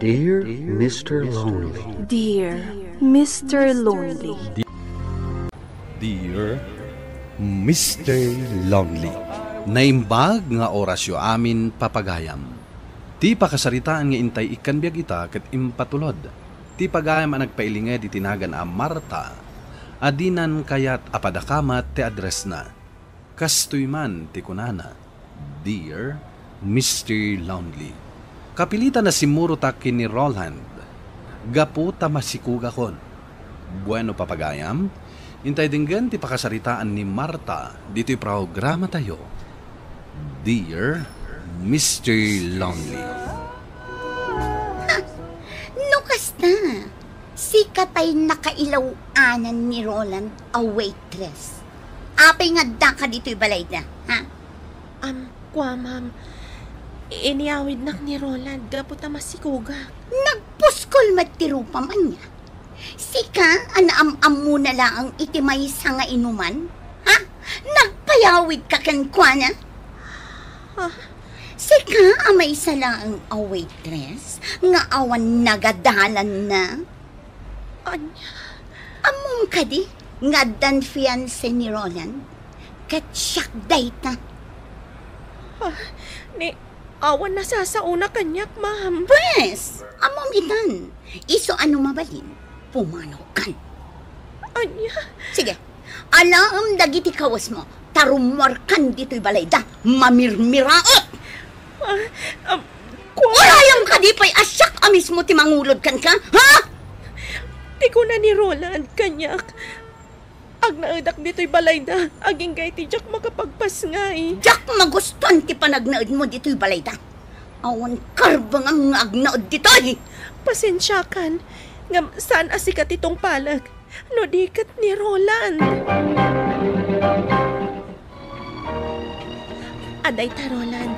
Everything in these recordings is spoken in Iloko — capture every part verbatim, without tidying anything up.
Dear Mister Lonely. Dear Mister Lonely. Dear Mister Lonely. Naimbag nga orasyo amin, papagayam. Ti pakasaritaan nga intay ikkan biag ita ket impatulod ti pagayam a nagpailinged iti nagan a Marta a dinan kayat a padakamat ti addressna. Kastoy man ti kunana, "Dear Mister Lonely, kapilitan a simmurotak ken ni Roland gapu ta masikugakon." Bueno, papagayam, intay denggen ti pakasaritaan ni Marta ditoy programatayo, Dear Mister Lonely. No kasta, sika tay nakailaw-anan ni Roland a waitress. Apay nga addaka ditoy balayda, ha? Am, kua, ma'am. Inyawidnak ni Roland gapu ta masikugak. Nagpuskol met ti rupam ania. Sika a naam-ammona laeng iti maysa nga inuman? Ha? Nagpayawidka kenkuana? Ha? Sika a maysa laeng a waitress nga awan nagadalanna? Ania? Ammom kadi nga addan fiancé ni Roland? Ket siak dayta. Ah, ni, awan nasasaona kaniak, ma'am. Pwes, ammom itan. Isu a no mabalin, pumanawkan. Ania? Sige, alaem dagiti kawesmo, ta rummuarkan ditoy balayda, mamirmiraot! Ah, um, kua- Urayam kadi pay a siak a mismo ti mangulod kenka, ha? Ti kuna ni Roland kaniak, agnaedak ditoy balayda, agingga iti diak makapagpasngay. Diak magustuan ti panagnaedmo ditoy balayda. Awan karbengam nga agnaed ditoy. Pasensiakan, ngem saan a sika ti tungpalek, no di ket ni Roland. Adayta, Roland.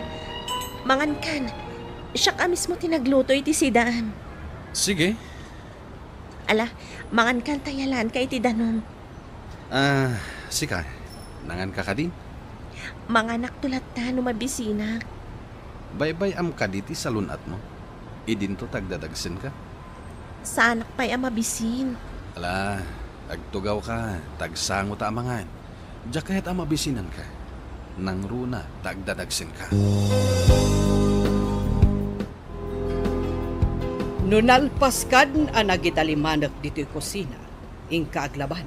Mangankan. Siak a mismo ti nagluto iti sidaam. Sige. Ala, mangankan ta yalaanka iti danum. Ah, sika, nanganka kadin? Manganakto latta no mabisinak. Baybay-am kadi ti salun-atmo? Idinto ta agdadagsenka? Saanak pay a mabisin. Ala, agtugawka, ta agsango ta a mangan. Diak kayat a mabisinanka. Nangruna ta agdadagsenka. No nalpaskan a nagitalimanek ditoy kusina, inka aglaban.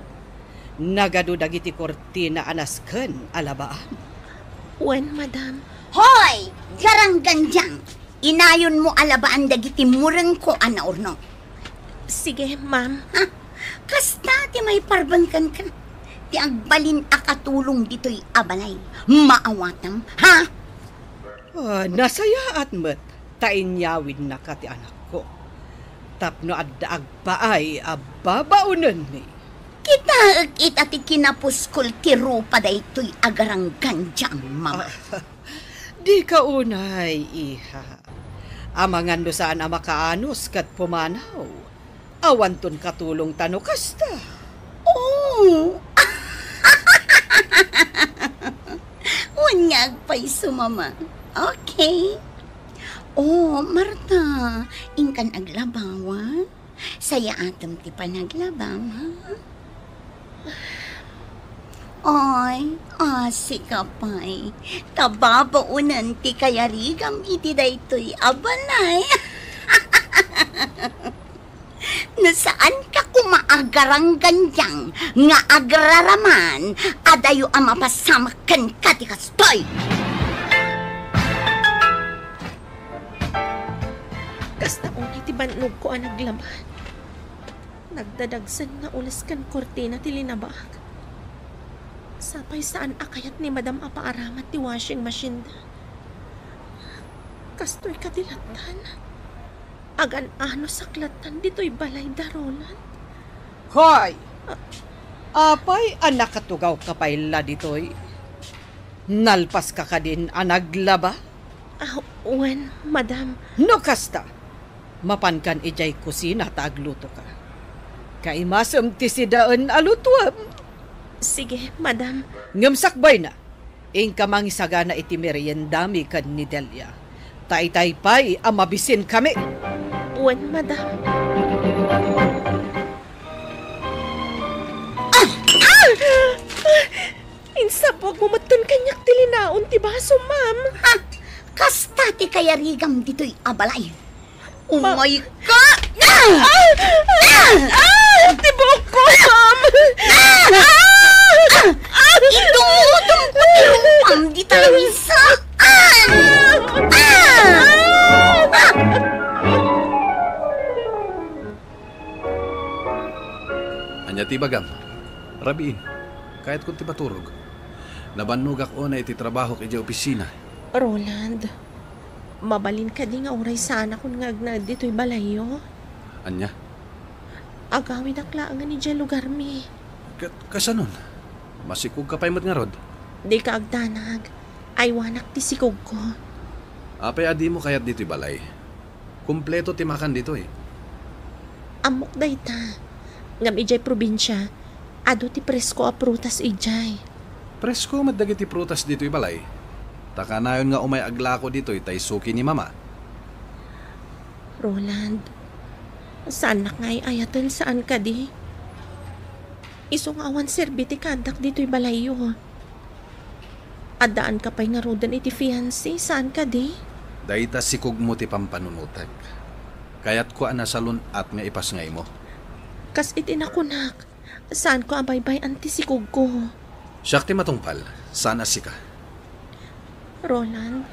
Nagadu dagiti kurtina a nasken a labaam. Wen, madam. Hoy! Garanggandiang! Inayonmo a labaan dagiti murengko a naurno. Sige, ma'am. Ha? Kasta ti maiparbeng kenka. Ti agbalin a katulong ditoy a balay. Maawatam, ha? Ah, nasayaat met ta inyawidnaka ti anakko. Tapno adda agpaay a babaonenmi. Kitaek ita ti kinapuskol ti rupa daytoy a garanggandiang, mama. Ah, dika unay, iha. Amangan no saan a makaanus ket pumanaw. Awanton katulongta no kasta. Oh! Wen nga agpayso, mama. Okay. Oh, Marta, inkan aglabawa. Sayaatem ti panaglabam, ha? Ay, asi ka pay. Ta babaonen ti kayarigam iti daytoy a balay. No saan ka koma agaranggandiang nga agraraman, adayo a mapasamak kenka ti kastoy. Kasta unay ti bannogko a naglaban. Nagdadagsen nga ules ken kurtina ti linabak. Sapay saan a kayat ni Madam a paaraman ti washing machine da. Kastoy kadi lattan. Agan-anosak lattan ditoy balay da Roland. Hoy! Ah. Apay a nakatugawka pay la ditoy? Nalpaska kadin a naglaba? Ah, wen, madam. No kasta, mapankan idiay kusina ta aglutoka. Kaimasem ti sidaen a lutuem. Sige, madam. Ngem sakbayna, inka mangisagana iti meriendami ken ni Delia. Ta itay pay a mabisinkami. Wen, madam. Ah! Ah! Insabuagmo metten kaniak ti linaon ti baso, ma'am. Ha? Kasta ti kayarigam ditoy a balay? Ma- Umayka! Ah! Ah! Ah! Ti buokko, ma'am! Ah! Ah! Idumudumko ti rupam dita nga saan! Ah! Ah! Ania ti ibagam? Rabiin, kayatko ti maturog. Nabannogak unay iti trabahok idiay opisina. Roland, mabalin kadi nga uray saanakon nga agnaed ditoy balayyo? Ania? Agawidak laengen idiay lugarmi. Ka-, kasanon? Masikogka pay met ngarud? Dika agdanag. Aywanak ti sikogko. Apay a dimo kayat ditoy balay? Kompleto ti makan ditoy. Ammok dayta. Ngem idiay probinsia, adu ti presko a prutas idiay. Presko met dagiti prutas ditoy balay. Ta kanayon nga umay aglako ditoy ta isuki ni Mama. Roland, saannak nga ay-ayaten, saan kadi? Isu nga awan serbi ti kaaddak ditoy balayyo. Addaanka pay ngaruden iti fiancé, saan kadi? Dayta sikogmo ti pampanunotek. Kayatko a nasalun-at nga ipasngaymo. Kas iti nakunak, saanko a baybay-an ti sikogko. Siak ti matungpal, saan a sika. Roland,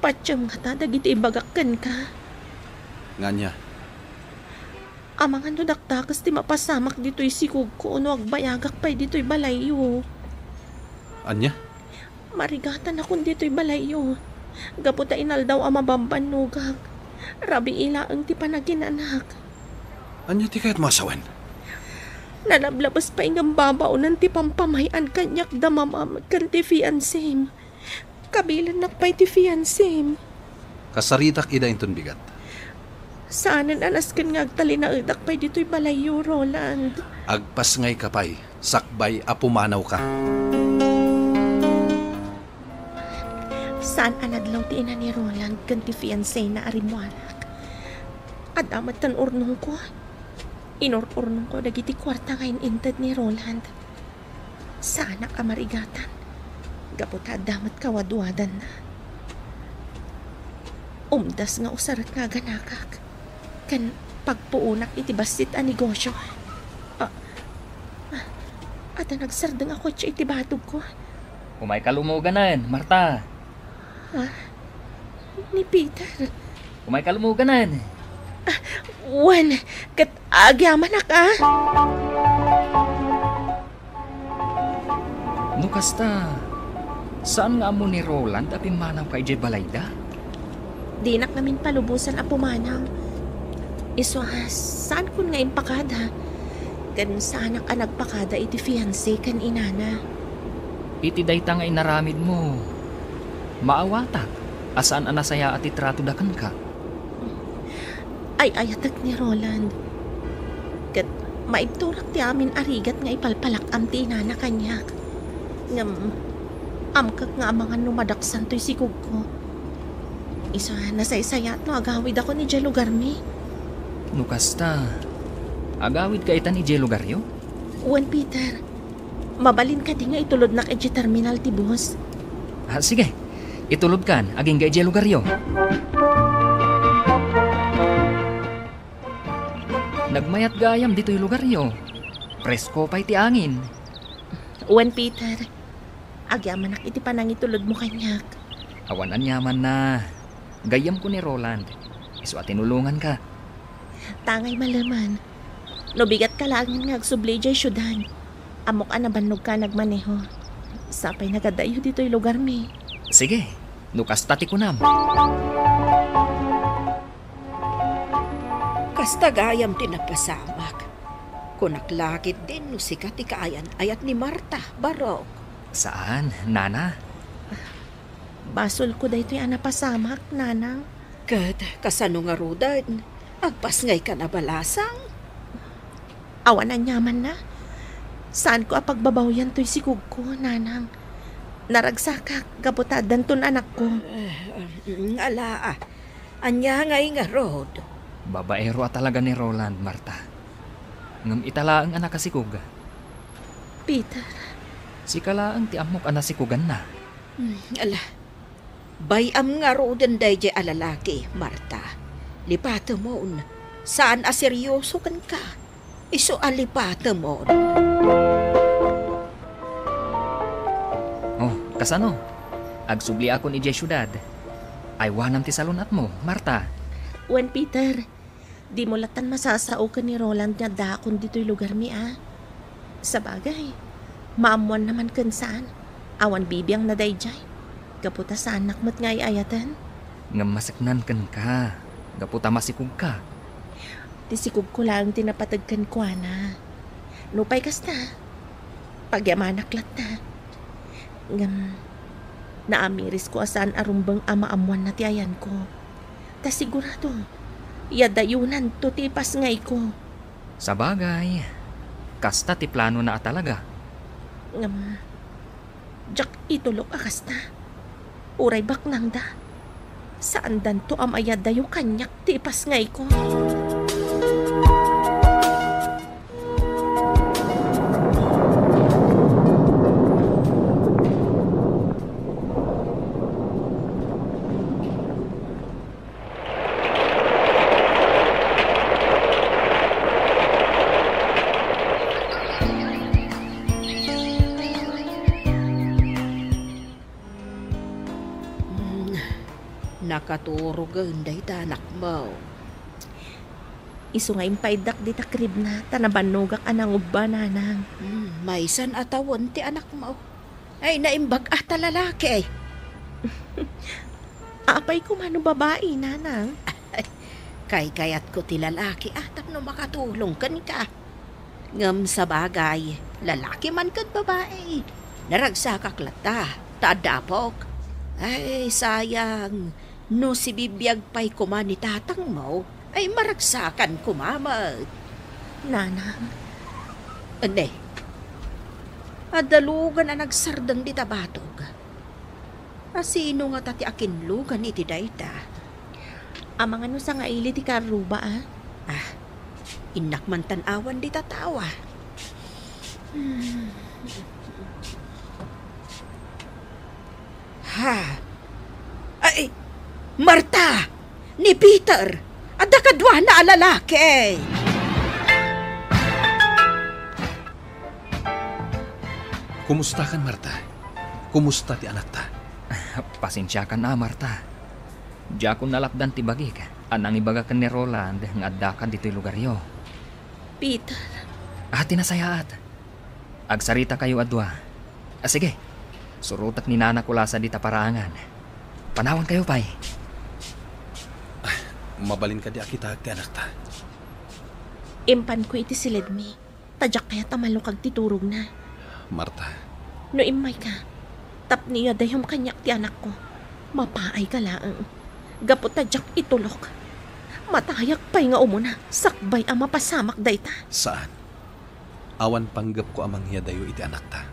patiem ngata dagiti ibagak kenka. Ngania? Amangan no dakdakes ti mapasamak ditoy sikogko no agbayagak pay ditoy balayyo. Ania? Marigatanakon ditoy balayyo. Gapu ta inaldaw a mabambannogak, rabii laeng ti panaginanak. Ania ti kayatmo a sawen? Nalablabes pay ngem babaonen ti pampamay-an kaniak da mamam ken ti fiancém. Kabilennak pay ti fiancém. Kasaritak ida inton bigat. Saanen a nasken nga agtalinaedak pay ditoy balayyo, Roland. Agpasngayka pay, sakbay a pumanawka. Saan a nadlaw ti ina ni Roland ken ti fiancéna a rimmuarak. Adda metten urnongko. Inur-urnongko dagiti kuarta nga in-inted ni Roland. Saanak a marigatan, gapu ta adda met kawadwadanna. Umdas nga usarek nga aganakak, ken pagpuonak iti bassit a negosio. Ah, ah, adda nagsardeng a kotse iti batogko. Umayka lumuganen, Marta. Ha? Ni Peter? Umayka lumuganen. Ah, wen, ket agyamanak, a? No kasta, saan nga ammo ni Roland a pimmanawka idiay balayda? Dinak ngamin palubosan a pumanaw. Isu a, saankon nga impakada. Ken saanak a nagpakada iti fiancé ken inana. Iti dayta nga inaramidmo, maawatak a saan a nasayaat ti tratoda kenka. Ay-ayatek ni Roland. Ket maibturak ti amin a rigat nga ipalpalak-am ti inana kaniak. Ngem, amkek nga amangan no madaksan toy sikogko. Isu a, nasaysayaat no agawidakon idiay lugarmi. No kasta, agawidka itan idiay lugaryo? Wen, Peter. Mabalin kadi nga itulodnak idiay terminal ti bus? Ah, sige. Itulodkan, agingga idiay lugaryo. Nagmayat gayam ditoy lugaryo. Presko pay ti angin. Wen, Peter. Agyamanak iti panangitulodmo kaniak. Awan aniamanna. Gayyemko ni Roland. Isu a tinulonganka. Tangay maleman. No bigatka laengen nga agsubli idiay siudad, ammok a nabannogka a nagmaneho. Sapay nagadayo ditoy lugarmi. Sige, no kasta ti kunam. Kasta gayam ti napasamak. Kunak la ketdin no sika ti kaayan-ayat ni Marta, Barok. Saan, nana? Basolko daytoy a napasamak, nanang. Ket kasano ngaruden? Agpasngaykan a balasang? Awan aniamanna. Saanko a pagbabawyan toy sikogko, nanang. Naragsakak gapu ta addanton anakko. Eh, um, ala, ah. Ania ngay ngarud? Babaero a talaga ni Roland, Marta. Ngem ita laeng a nakasikog. Peter. Sika laeng ti ammok a nasikoganna. Hmm, ala. Bay-am ngaruden daydiay a lalaki, Marta. Lipatemon. Saan a serioso kenka. Isu a lipatemon. Oh, kasano? Agsubliakon idiay siudad. Aywanam ti salun-atmo, Marta. Wen, Peter, dimo lattan masasao ken ni Roland nga addaakon ditoy lugarmi, a? Sabagay, maammoanna man ken saan. Awan bibiangna daydiay. Gapu ta saannak met nga ay-ayaten. Ngem maseknan kenka, gapu ta masikogka. Ti sikogko laeng ti napateg kenkuana. Nupay kasta, pagyamanak latta. Ngem, naamirisko a saan a rumbeng a maammoanna ti ayanko. Ta sigurado, yadayonanto ti ipasngayko. Sabagay, kasta ti planona a talaga. Ngem, diak itulok a kasta. Uray baknangda, saandanto a mayadayo kaniak ti ipasngayko. Hmm, nakaturogen dayta anakmo. Isu nga impaiddak dita kribna, ta nabannogak a nangubba, nanang. Hmm, maysan a tawen ti anakmo. Ay, naimbag a ta lalaki. Apay koma no babai, nanang? Kaykayatko ti lalaki a tapno makatulong kenka. Ngem sabagay, lalaki man ken babai, naragsakak latta, ta adda apok. Ay, sayang, no sibibiag pay koma ni tatangmo, ay maragsakan koma met. Nanang. Ende, adda lugan a nagsardeng dita batog. A sino ngata ti akinlugan iti dayta? Amangan no sangaili ti karruba, a? Ah, innak man tan-awan dita tao, a. Hmm. Ha? Ay, Marta! Ni Peter! Adda kaduana a lalaki! Kumustakan, Marta? Kumusta ti anakta? Pasensiakan a, Marta. Diakon nalapdan ti bagik a nangibaga ken ni Roland nga addaka ditoy lugaryo. Peter. Ah, ti nasayaat. Agsaritakayo a dua. Ah, sige. Surotek ni Nana Kulasa dita paraangan. Panawankayo pay. Ah, mabalin kadi a kitaek ti anakta? Impanko iti siledmi, ta diak kayat a malukag ti turogna. Marta. No immayka, tapno iyadayom kaniak ti anakko, mapaayka laeng. Gapu ta diak itulok. Matayak pay nga umuna, sakbay a mapasamak dayta. Saan. Awan panggepko a mangyadayo iti anakta.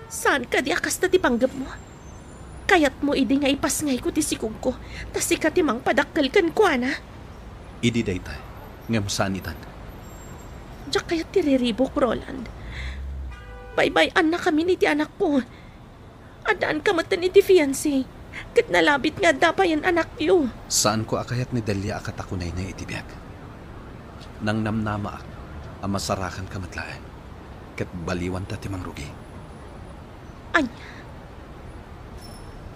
Saan kadi a kasta ti panggepmo? Kayatmo idi nga ipasngayko ti sikogko, ta sika ti mangpadakkel kenkuana? Idi dayta, ngem saan itan. Diak kayat ti riribuk, Roland. Baybay-annakamin iti anakko. Addaanka metten iti fiancé, ket nalabit nga adda payen anakyo. Saanko a kayat ni Delia a katakunaynay iti biag. Nangnamnamaak a masarakanka met laeng, ket baliwanta ti mangrugi. Ania?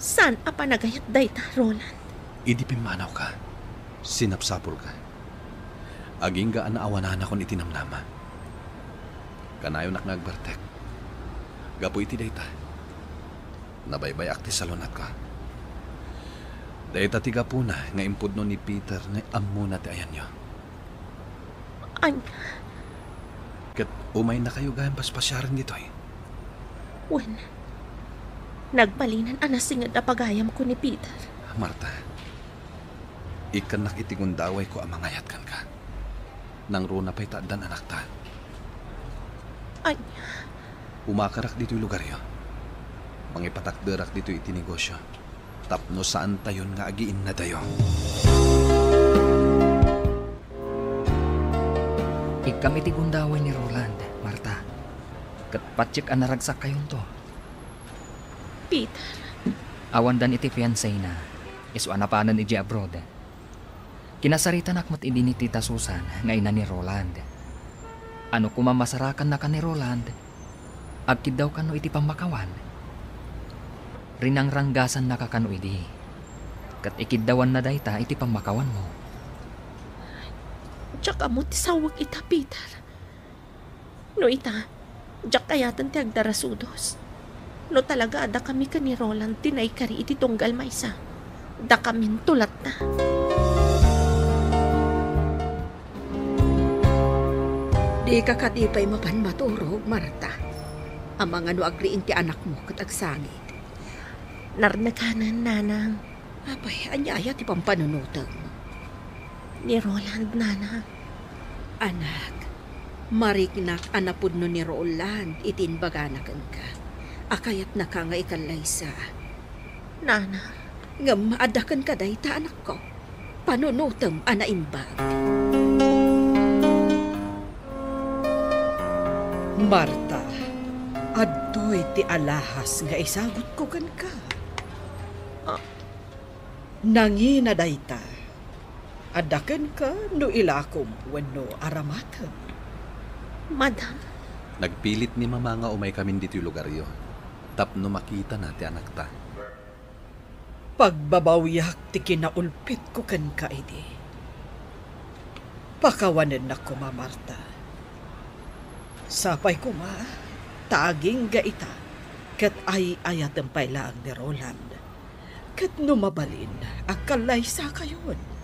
Saan a panagayat dayta, Roland? Idi pimmanawka, sinapsapulka. Agingga a naawananakon iti namnama. Kanayonak nga agbertek. Gapu iti dayta, nabaybay-ak ti salun-atko. Dayta ti gapuna nga impudno ni Peter nga ammona ti ayanyo. Ania? Ket umaynakayo gayam paspasiaren ditoy. Wen, nagbalinan a nasinged a pagayamko ni Peter. Marta, ikkannak iti gundawayko a mangayat kenka. Nangruna pay ta addan anakta. Ania? Umakarak ditoy lugaryo. Mangipatakderak ditoy iti negosio tapno saantayon nga agiinnadayo. Ikkam iti gundaway ni Roland, Marta. Ket patiek a naragsakkayonto. Peter. Awandan iti fiancéna, isu a napanen idiay abroad. Kinasaritanak met idi ni Tita Susan nga ina ni Roland. Ano koma masarakannaka ni Roland, agkiddawkanno iti pammakawan. Rinangranggasannaka kano idi, ket ikiddawanna dayta iti pammakawanmo. Diak ammo ti sawek ita, Peter. No ita, diak ayaten ti agdarasudos. No talaga a dakami ken ni Roland ti naikari iti tunggal maysa, dakaminto latta. Dika kadi pay mapan maturog, Marta. Amangan no agriing ti anakmo ket agsangit. Narnekanen, Nanang. Apay, ania aya ti pampanunotem? Ni Roland, Nanang. Anak, mariknak a napudno ni Roland iti imbagana kenka a kayatnaka nga ikallaysa. Nanang. Ngem adda kenka dayta, anakko. Panunotem a naimbag. Marta, adtoy ti alahas nga isagutko kenka. Ah. Nangina dayta. Adda kenka no ilakom wenno aramatem. Madam. Nagpilit ni Mama nga umaykamin ditoy lugaryo tapno makitana ti anakta. Pagbabawiak ti kinaulpitko kenka idi. Pakawanennak koma, Marta. Sapay koma ta agingga ita ket ay-ayatem pay laeng ni Roland. Ket no mabalin, agkallaysakayon.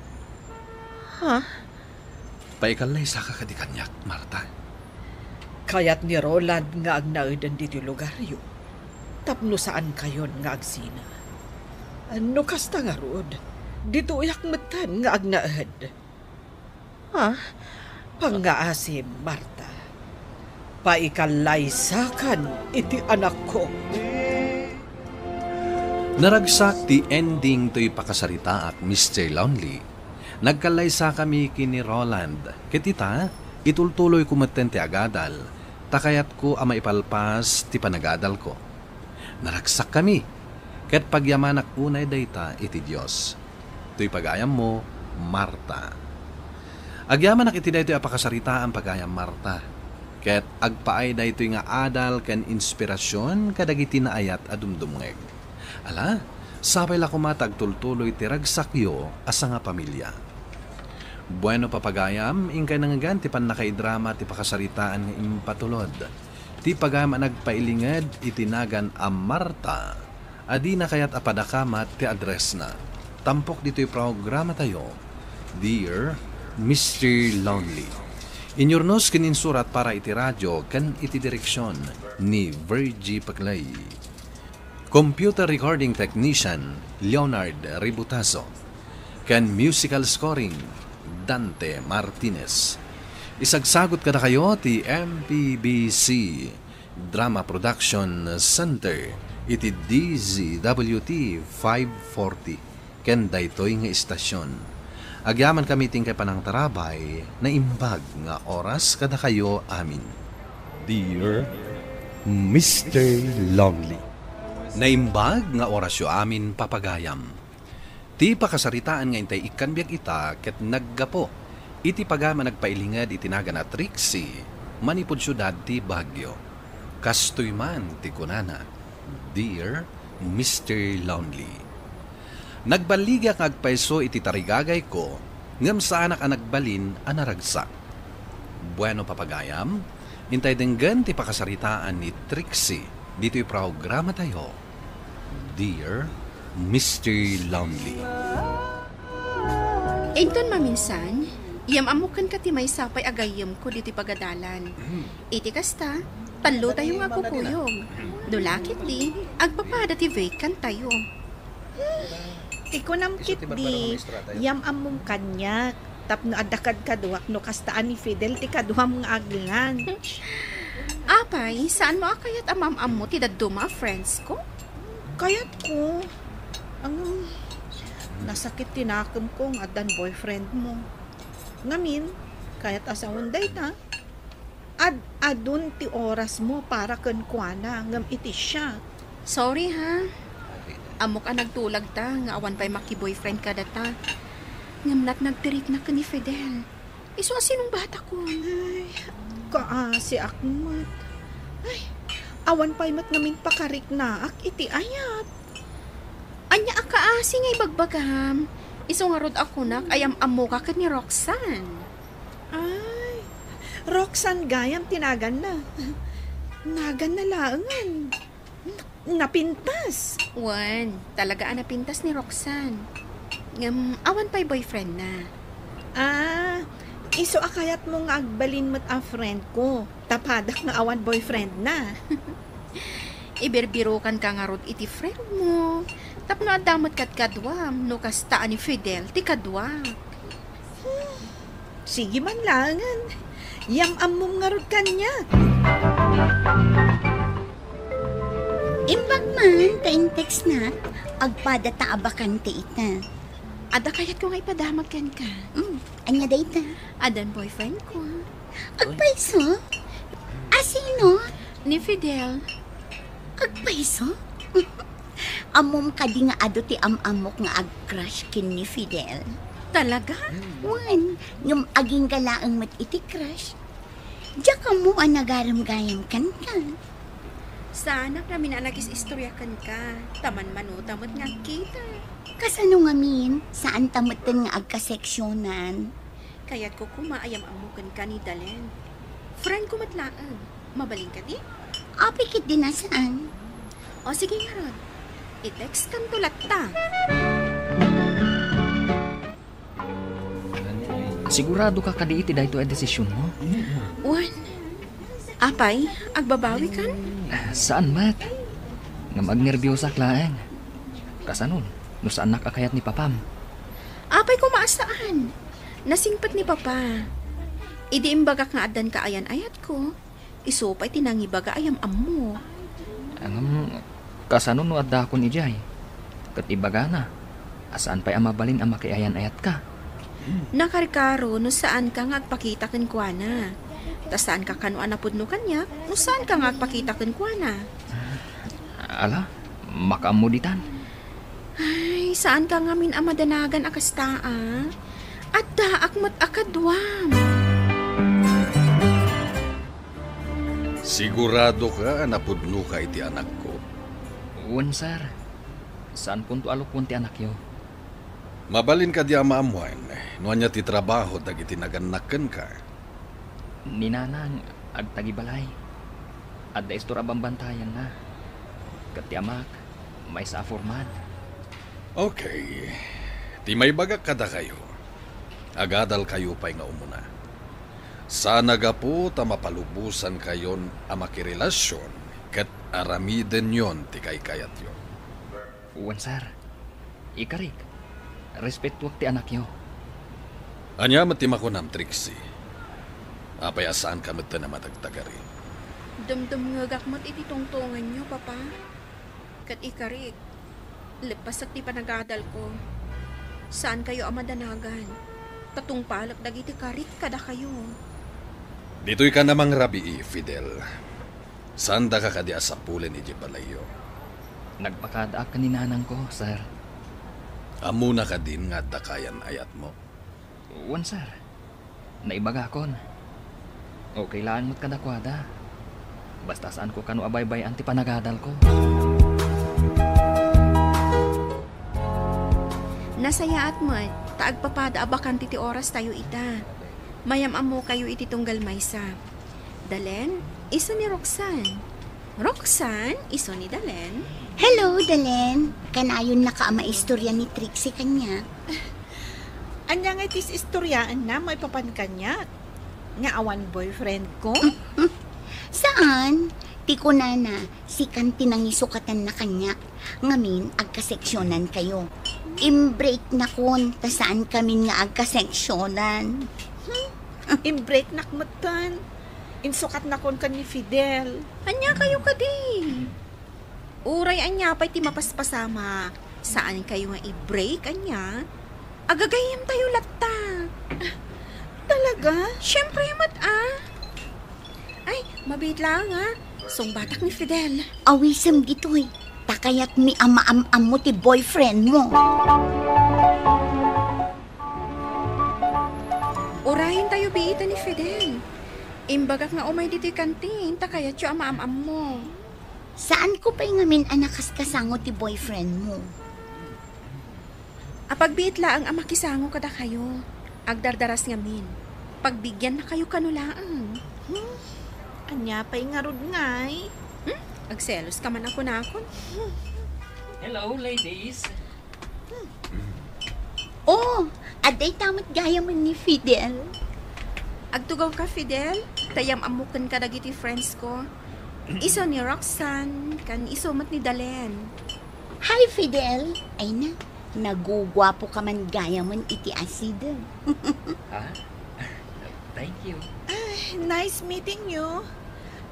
Ha? Paikallaysaka kadi kaniak, Marta. Kayat ni Roland nga agnaeden ditoy lugaryo tapno saankayon nga agsina. No kasta ngarud, ditoyak metten nga agnaed. Ha? Pangngaasim, Marta. Paikallaysakon iti anakko. Naragsak ti ending toy pakasaritaak, Mister Lonely. Nagkallaysakami ken ni Roland, ket ita, itultuloyko metten ti agadal, ta kayatko a maipalpas ti panagadalko. Naragsakkami, ket pagyamanak unay dayta iti Dios. Toy pagayammo, Marta. Agyamanak iti daytoy a pakasaritaan, pagayam Marta, ket agpaay daytoy nga adal ken inspirasion kadagiti naayat a dumdumngeg. Ala, sapay la koma ta agtultuloy ti ragsakyo a sangapamilia. Bueno, papagayam, inkay nangngegan ti pannakaidrama ti pakasaritaan nga impatulod ti pagayam a nagpailinged iti nagan a Marta a dina kayat a padakamat ti addressna. Tampok ditoy programatayo, Dear Mister Lonely. Inyurnos ken insurat para iti radio ken iti direksion ni Virgie Paclay. Computer recording technician, Leonard Ributazo. Ken musical scoring, Dante Martinez. Isagsagut kadakayo ti M P B C Drama Production Center iti D Z W T five forty ken daytoy nga istasyon. Agyamankami ti inkay panangtarabay, naimbag nga oras kadakayo amin. Dear Mister Lonely. Naimbag nga orasyo amin, papagayam. Ti pakasaritaan nga intay ikkan biag ita ket naggapu iti pagayam a nagpailinged iti nagan a Trixie manipud siudad ti Baguio. Kastoy man ti kunana, Dear Mister Lonely. Nagballigak nga agpayso iti tarigagayko, ngem saanak a nagbalin a naragsak. Bueno, papagayam, intay denggen ti pakasaritaan ni Trixie ditoy programatayo, Dear Mister Lonely. Inton maminsan, yam-ammok kenka ti maysa pay a gayyemko ditoy pagadalan. Iti kasta, tallotayo nga agkukuyog. No la ketdi, agpapada ti vacant tayo. Ti kunam ketdi, yam-ammom kaniak, tapno adda kadkaduak no kasta a ni Fidel ti kaduam nga aglan. Apay, saanmo a kayat a maam-ammo ti dadduma a friends ko? Kayatko. Ang nasakit ti nakemko nga addan boyfriend mo. Ngamin, kayat a sawen dayta? Ad-adun ti orasmo para kenkuana, ngem iti siak. Sorry, ha. Ammok a nagtulagta nga awan pay makiboyfriend kadata. Ngem natnag ti rikna ken ni Fidel. Isu a sinungbatakon. Ay, kaasiak met. Ay, awan pay met ngamin pakariknaak iti ayat. Ania a kaasi nga ibagbagam? Isu ngarud a kunak a yam-ammoka ken ni Roxanne. Ay, Roxanne gayam ti naganna. Naganna laengen. Napintas. Wen, talaga a napintas ni Roxanne. Ngem, awan pay boyfriend na. Ah, isu a kayatmo nga agbalin met a friend ko. Ta padak nga awan boyfriend na. Ibirbirokanka ngarud iti friend mo. Tapno adda met kadkaduam, no kasta a ni Fidel ti kaduak. Hmm. Sige man laengen. Yam-ammom ngarud kaniak. Imbag man ta in-textnak, agpada ta a bakante ita. Adda kayatko nga ipadamag kenka. Mm, ania dayta? Addan boyfriend ko. Agpayso? A sino? Ni Fidel. Agpayso? Ammom kadi nga adu ti am-ammok nga ag-crush ken ni Fidel? Talaga? Wen, ngem agingga laeng met iti crush. Diak ammo a nagarem gayam kenka. Saanak ngamin a nagis-istorya kenka, ta manmanuta met nga agkita. Kasano ngamin, saanta metten nga agkaseksionan? Kayatko koma a yam-ammo kenka ni Dalen. Friend ko met laeng. Mabalin kadi? Apay ketdi a saan. O sige ngarud. I-textkanto latta. Siguradoka kadi iti daytoy a desisionmo? Wen, apay, agbabawikan? Ah, saan met. Ngem agnerbiosak laeng. Kasanon, no saannak a kayat ni papam? Apay koma a saan. Nasingpet ni papa. Idi imbagak nga addanka ayan-ayatko, isu pay ti nangibaga a yam-ammo. Ngem, kasano no addakon idiay? Ket ibagana a saan pay a mabalin a makiayan-ayatka. Nakarkaro no saanka nga agpakita kenkuana. Ta saanka kano a napudno kaniak no saanka nga agpakita kenkuana. Ala, makaammo ditan. Ay, saanka ngamin a madanagan a kasta, a? Addaak met a kaduam. Siguradoka a napudnoka iti anakko? Wen, sir. Saankonto a lukoen ti anakyo. Mabalin kadi a maammoen no ania ti trabaho dagiti nagannak kenka? Ni Nanang agtagibalay. Adda istor a bambantayanna. Ket ti amak, maysa a foreman. Okay. Ti maibagak kadakayo, agadalkayo pay nga umuna. Saan a gapu ta mapalubosankayon a makirelasion ket aramidenyon ti kaykayatyo. Wen, sir. Ikarik, respetuak ti anakyo. Ania met ti makunam, Trixie? Apay a saanka metten a madagdagari? Dumdumngegak met iti tungtonganyo, Papa. Ket ikarik, leppasek ti panagadalko. Saankayo a madanagan, ta tungpalek dagiti karik kadakayo. Ditoykan a mangrabii, Fidel. Saandaka kadi a sapulen idiay balayyo? Nagpakadaak ken ni nanangko, sir. Ammona kadin nga adda kayan-ayatmo? Wen, sir. Naibagakon. Okay laeng met kadakuada. Basta saanko kano a baybay-an ti panagadalko. Nasayaat met ta agpapada a bakante ti orastayo ita. Mayam-ammokayo iti tunggal maysa. Dalen, isu ni Roxanne. Roxanne, isu ni Dalen. Hello, Dalen. Kanayonnaka a maistorya ni Trixie kaniak. Ania nga ti istoryaenna maipapan kaniak? Nga awan boyfriend ko? Saan? Ti kunana, sikan ti nangisukatanna kaniak. Ngamin, agkaseksionankayo. Imbreaknakon, ta saankamin nga agkaseksionan. Hmm? Imbreaknak metten. Insukatnakon ken ni Fidel. Ania kayo kadi? Uray ania pay ti mapaspasamak, saankayo nga i-break, ania? Agagayyemtayo latta. Talaga? Siempre met, a. Ay, mabiit laeng, a. Sungbatak ni Fidel. Awisem ditoy. Ta kayatmi a maam-ammo ti boyfriend mo. Urayentayo biiten ni Fidel. Imbagak nga umay ditoy kantin, ta kayatyo a maam-ammo. Saanko pay ngamin a nakaskasango ti boyfriend mo. Apagbiit laeng a makisango kadakayo. Agdardaras ngamin. Pagbigiannakayo kano laeng. Hmm? Ania pay ngarud ngay? Hmm? Agselos ka man a kunakon. Hello, ladies. Oh, adda ita met gayamen ni Fidel. Agtugaw ka, Fidel? Ta am-ammok kenka dagiti friends ko. Isu ni Roxanne, ken isu met ni Dalen. Hi, Fidel. Ay na, naguguapo ka man gayamen iti asidem. Ha? Thank you. Ay, nice meeting you.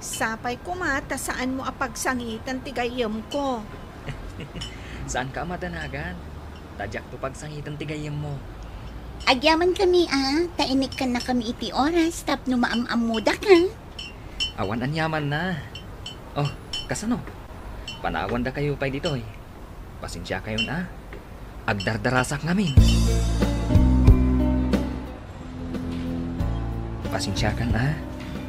Sapay koma ta saanmo a pagsangiten ti gayyemko. Saanka a madanagan. Ta diakto pagsangiten ti gayyemmo. Agyamankami a, ta inikkannakami iti oras tapno maam-ammodaka. Awan aniamanna. Oh, kasano? Panawandakayo pay ditoy. Pasensiakayon a. Agdardarasak ngamin. Pasensiakan a.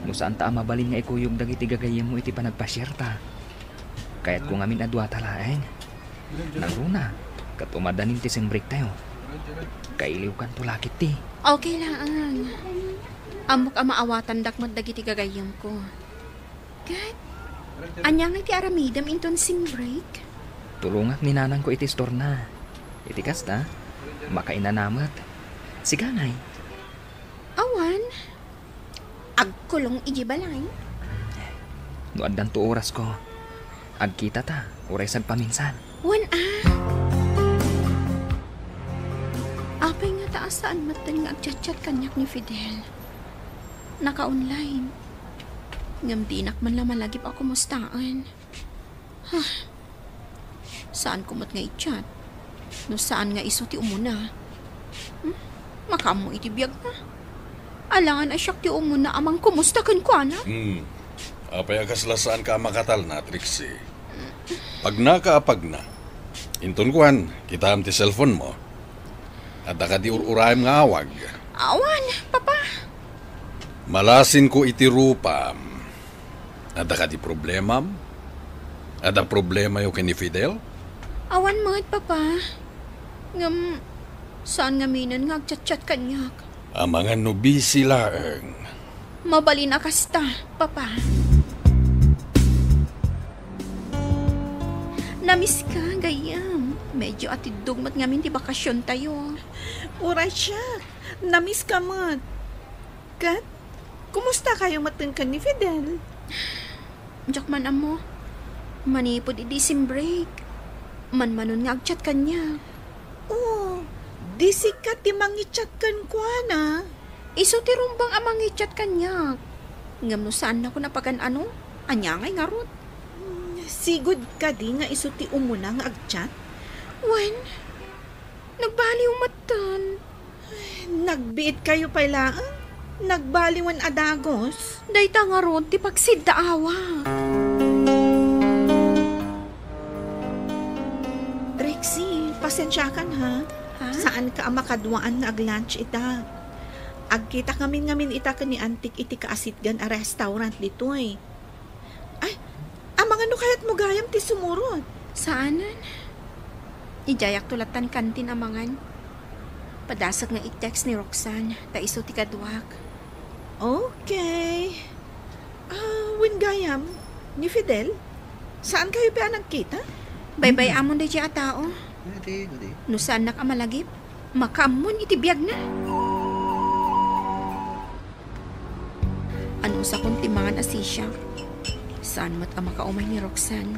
No saanta a mabalin nga ikuyog dagiti gagayyemmo iti panagpasiarta. Kayatko ngamin a duata laeng. Nangruna, ket umadanin ti spring break tayo. Kailiwkanto la ketdi. Okay laeng. Ammok a maawatandak met dagiti gagayyemko. Ket, ania ngay ti aramidem inton spring break? Tulongak ni nanangko iti istorna. Iti kasta, makainana met. Sika ngay? Awan. Agkulong iti balay. No addanto orasko, agkitata, uray sagpaminsan. Wen a. Apay ngata a saan metten nga agchatchat kaniak ni Fidel? Naka-online. Ngem dinak man la malagip a kumustaen. Ah, saanko met nga i-chat. No saan nga isu ti umuna. Hmm? Makaammo iti biagna. Alangan a siak ti umuna a mangkumusta kenkuana. Hmm. Apay a kasla saanka a makatalna, Trixie? Pagnaka a pagna. Inton kuan, kitaem ti cellphone mo. Adda kadi ur-uraem nga awag? Awan, Papa. Malasinko iti rupam. Adda kadi problemam? Adda problemayo ken ni Fidel? Awan met, Papa. Ngem, saan ngaminen nga agchatchat kaniak. Amangan no busy laeng. Mabalin a kasta, Papa. Namiss ka, gayyem. Medyo atiddog met ngamin ti bakasiontayo. Uray siak, namiss ka met. Ket, kumusta kayo met ken ni Fidel? Diak man ammo. Manipud idi spring break, manmanon nga agchat kaniak. Oh, di sika ti mangi-chat kenkuana? Isu ti rumbeng a mangi-chat kaniak. Ngem no saannakon a pagan-ano, ania ngay ngarud? Hmm, sigud kadi nga isu ti umuna nga agchat? Wen, nagbaliw metten. Nagbiit kayo pay laeng? Nagbaliwen a dagus? Dayta ngarud ti pagsiddaawak. Trixie, pasensiakan ha. Ha? Saanka a makaduaan nga ag-lunch ita. Agkita ngamin-ngamin ita ken ni Antik iti kaasitgan a restaurant ditoy. Ay, amangan no kayatmo gayam ti sumurot. Saanen. Idiayakto lattan kantin amangan. Padasek nga i-text ni Roxanne, ta isu ti kaduak. Okay. Ah, wen gayam, ni Fidel? Saan kayo pay a nagkita? Baybay-amon daydiay a tao. Adi, adi. No saannak a malagip, makaammon iti biagna. Anusakon ti mangan a sisiak. Saan met a makaumay ni Roxanne.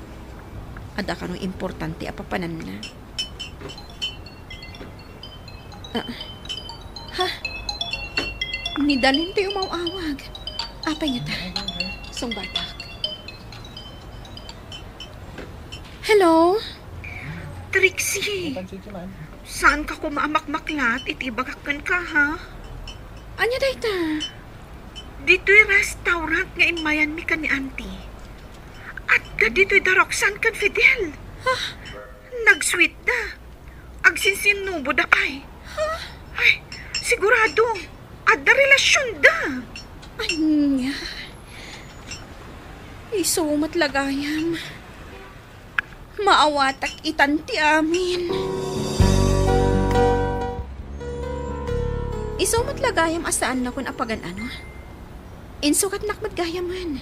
Adda kano importante a papananna. Ah. Ha? Ni Dalen ti umaw-awag. Apay ngata? Sungbatak. Hello? Trixie, saanka koma a makmaklat iti ibagak kenka, ha? Ania dayta? Ditoy restaurant nga immayanmi ken ni Auntie, adda ditoy da Roxanne ken Fidel. Nagsweet da. Agsinsinnubo da pay. Ay, sigurado, adda relasyonda. Ania? Isu met la gayam. Maawatak itan ti amin. Isu met la gayam a saannakon a pagan-ano. Insukatnak met gayamen.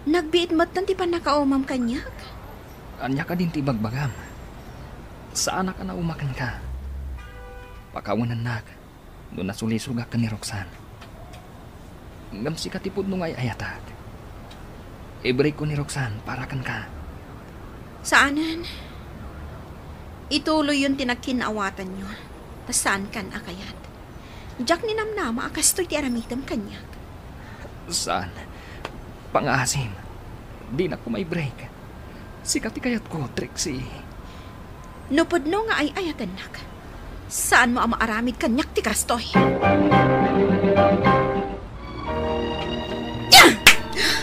Nagbiit metten ti pannakaumam kaniak. Ania kadin ti ibagbagam? Saanak a nauma kenka. Pakawanennak no nasulisogak ken ni Roxanne. Ngem sika ti pudno nga ay-ayatak. I-break ko ni Roxanne para kenka. Saanen. Ituloyyon ti nagkinaawatanyo, ta saankan a kayat. Diak ninamnama a kastoy ti aramidem kaniak. Saan? Pangaasim. Dinak ko mai-break. Sika ti kayatko, Trixie. No pudno nga ay-ayatennak, saanmo a maaramid kaniak ti kastoy.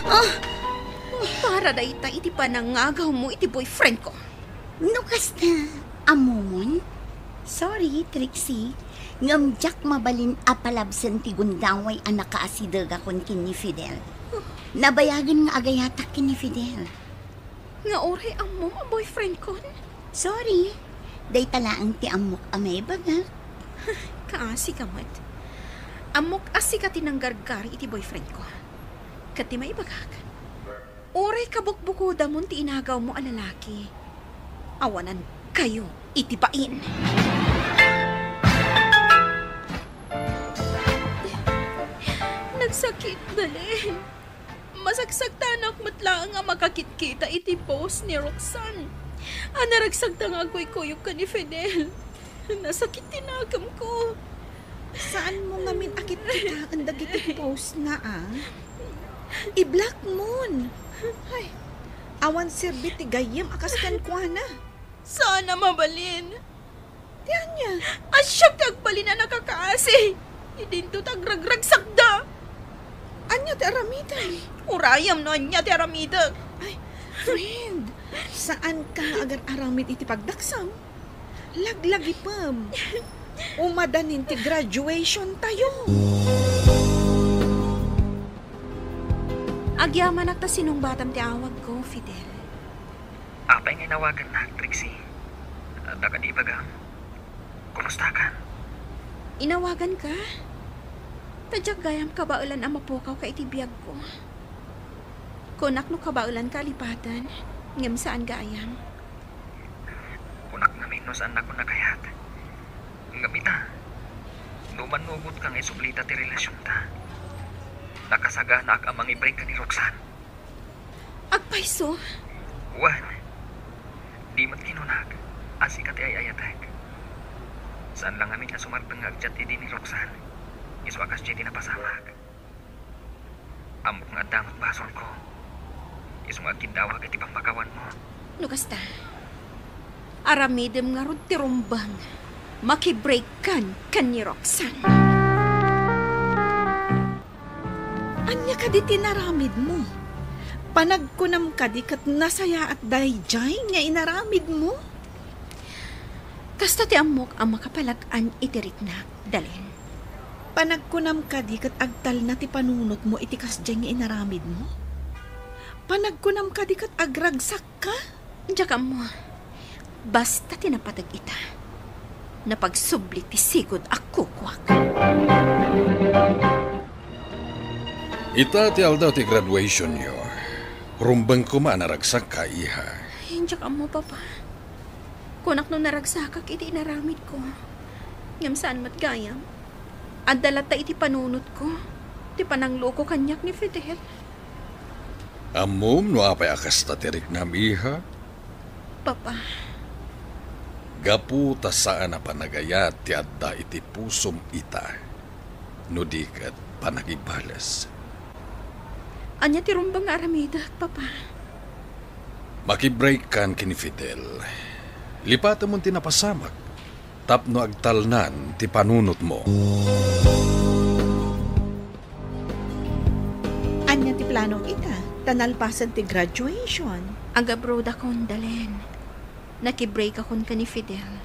Ah! Para dayta iti panangagawmo iti boyfriend ko. No kasta, ammomon? Sorry, Trixie. Ngem diak mabalin a palabsen ti gundaway a nakaasidegakon ken ni Fidel. Nabayagen nga agayatak ken ni Fidel. Nga uray ammom a boyfriend kon? Sorry. Dayta laeng ti ammok a maibagak. Kaasi ka met. Ammok a sika ti nanggargari iti boyfriend ko. Ket ti maibagak, uray kabukbukodamon ti inagawmo a lalaki, awanan kayo iti bain. Nagsakit, Dalen. Masaksaktanak met laeng a makakitkita iti post ni Roxanne a naragsakda nga agkuykuyog ken ni Fidel. Nasakit ti nakemko. Saanmo ngamin a kitkitaen dagiti post na, a? I-block mon. Ay, awan serbi ti gayyem a kas kenkuana. Saan a mabalin. Ti ania? A siak ti agbalin a nakakaasi. Idinto ti agragragsakda. Ania ti aramidem? Urayem no ania ti aramidek. Ay, friend, saanka nga agar-aramid iti pagdaksam. Laglagipem. Umadanin ti graduation tayo. Agyamanak ta sinungbatam ti awagko, Fidel. Apay nga inawagannak, Trixie? Adda kadi ibagam? Kumustakan? Inawaganka? Ta diak gayam kabaelan a mapukawka iti biagko. Kunak no kabaelanka a lipaten, ngem saan gayam. Kunak ngamin no saannakon a kayat. Ngem ita, no mannugotka nga isublita ti relasionta, nakasaganaak a mangi-break ken ni Roxanne. Agpayso? Wen, di met kinunak a sika ti ay-ayatek. Saan la ngamin a sumardeng nga agchat idi ni Roxanne, isu a kasdiay ti napasamak. Ammok nga adda met basolko, isu nga agkiddawag iti pammakawanmo. No kasta, aramidem ngarud ti rumbeng, makibreakkan ken ni Roxanne. Ania kadi ti inaramidmo? Panagkunam kadi ket nasayaat daydiay nga inaramidmo? Kasta ti ammok a makapalag-an iti riknak, Dalen. Panagkunam kadi ket agtalna ti panunotmo iti kasdiay nga inaramidmo? Panagkunam kadi ket agragsakka? Diak ammo. Basta ti napateg ita, napagsubli ti sigud a kukuak. Ita ti aldaw ti graduationyo. Rumbeng koma a naragsakka, iha. Ay, diak ammo, Papa. Kunak no naragsakak iti inaramidko. Ngem saan met gayam. Adda latta iti panunotko ti panangloko kaniak ni Fidel. Ammom no apay a kasta ti riknam, iha? Papa. Gapu ta saan a panagayat ti adda iti pusom ita, no di ket panagibales. Ania ti rumbeng nga aramidek, Papa? Makibreakkan ken ni Fidel. Lipatemon ti napasamak tapno agtalnan ti panunotmo. Ano kita? Ta nalpasen ti graduation. Ag-abroad akon, Dalen. Nakibreak akon ken ni Fidel.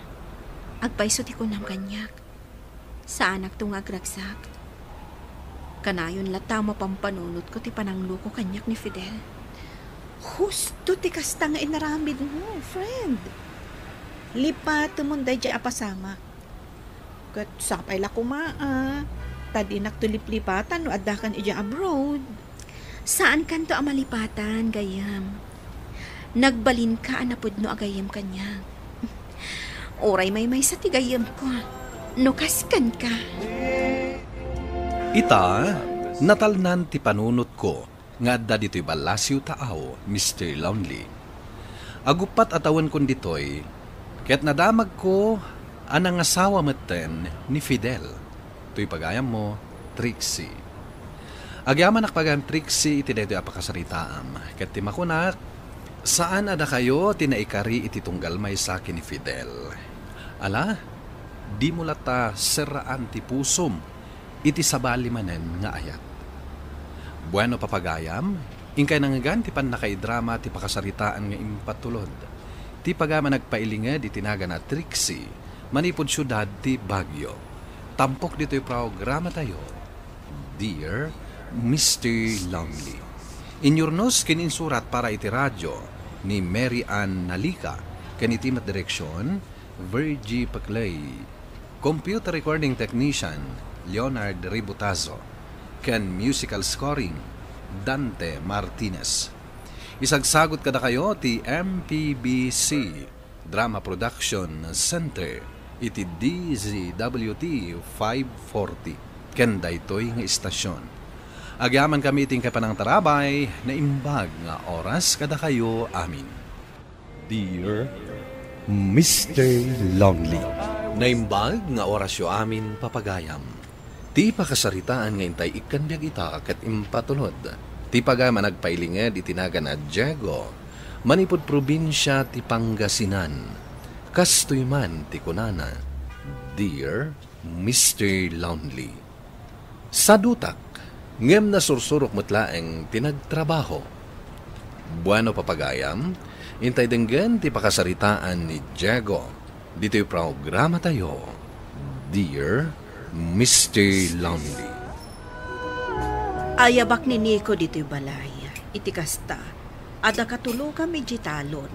Agpayso ti kunam kaniak. Saanakto nga agragsak. Kanayon latta a mapampanunotko ti panangluko kaniak ni Fidel. Husto ti kasta nga inaramidmo, friend. Lipatemon daydiay a pasamak. Ket sapay la koma a, ta dinakto liplipatan no addakan idiay abroad. Saankanto a malipatan, gayyem. Nagbalinka a napudno a gayyem kaniak. Uray maymaysa ti gayyemko, no kas kenka. Ita, natalnan ti panunotko nga adda ditoy ballasiw taaw, Mister Lonely. Aguppat a tawenkon ditoy, ket nadamagko a nangasawa metten ni Fidel, toy pagayammo, Trixie. Agyamanak pagayam, Trixie, iti daytoy a pakasaritaam, ket ti makunak, saan a dakayo ti naikari iti tunggal maysa ken ni Fidel. Ala, dimo latta serraan ti pusom iti sabali manen nga ayat. Bueno, papagayam, inkay nangngegan ti pannakaidrama ti pakasaritaan nga impatulod. Ti pagayam a nagpailinged iti nagan a Trixie, manipud siudad ti Baguio. Tampok ditoy programatayo, Dear Mister Lonely. Inyurnos ken insurat para iti radyo ni Mary Ann Nalica, ken iti met direksion, Virgie Paclay. Computer recording technician, Leonard Ributazo. Ken musical scoring, Dante Martinez. Isagsagut kadakayo ti M P B C Drama Production Center iti D Z W T five forty. Ken daytoy nga istasyon, agyamankami iti inkay panangtarabay, naimbag nga oras kadakayo amin. Dear Mister Lonely. Naimbag nga orasyo amin, papagayam. Ti pakasaritaan nga intay ikkan biag ita ket impatulod. Ti pagayam a nagpailinged iti nagan a Diego, manipud probinsia ti Pangasinan. Kastoy man ti kunana, Dear Mister Lonely. Sadutak, ngem nasursurok met laeng ti nagtrabaho. Bueno, papagayam, intay denggen ti pakasaritaan ni Diego ditoy programatayo, Dear Mister Lonely. Ayabak ni Nico ditoy balay. Iti kasta, adda katulongam idiay talon.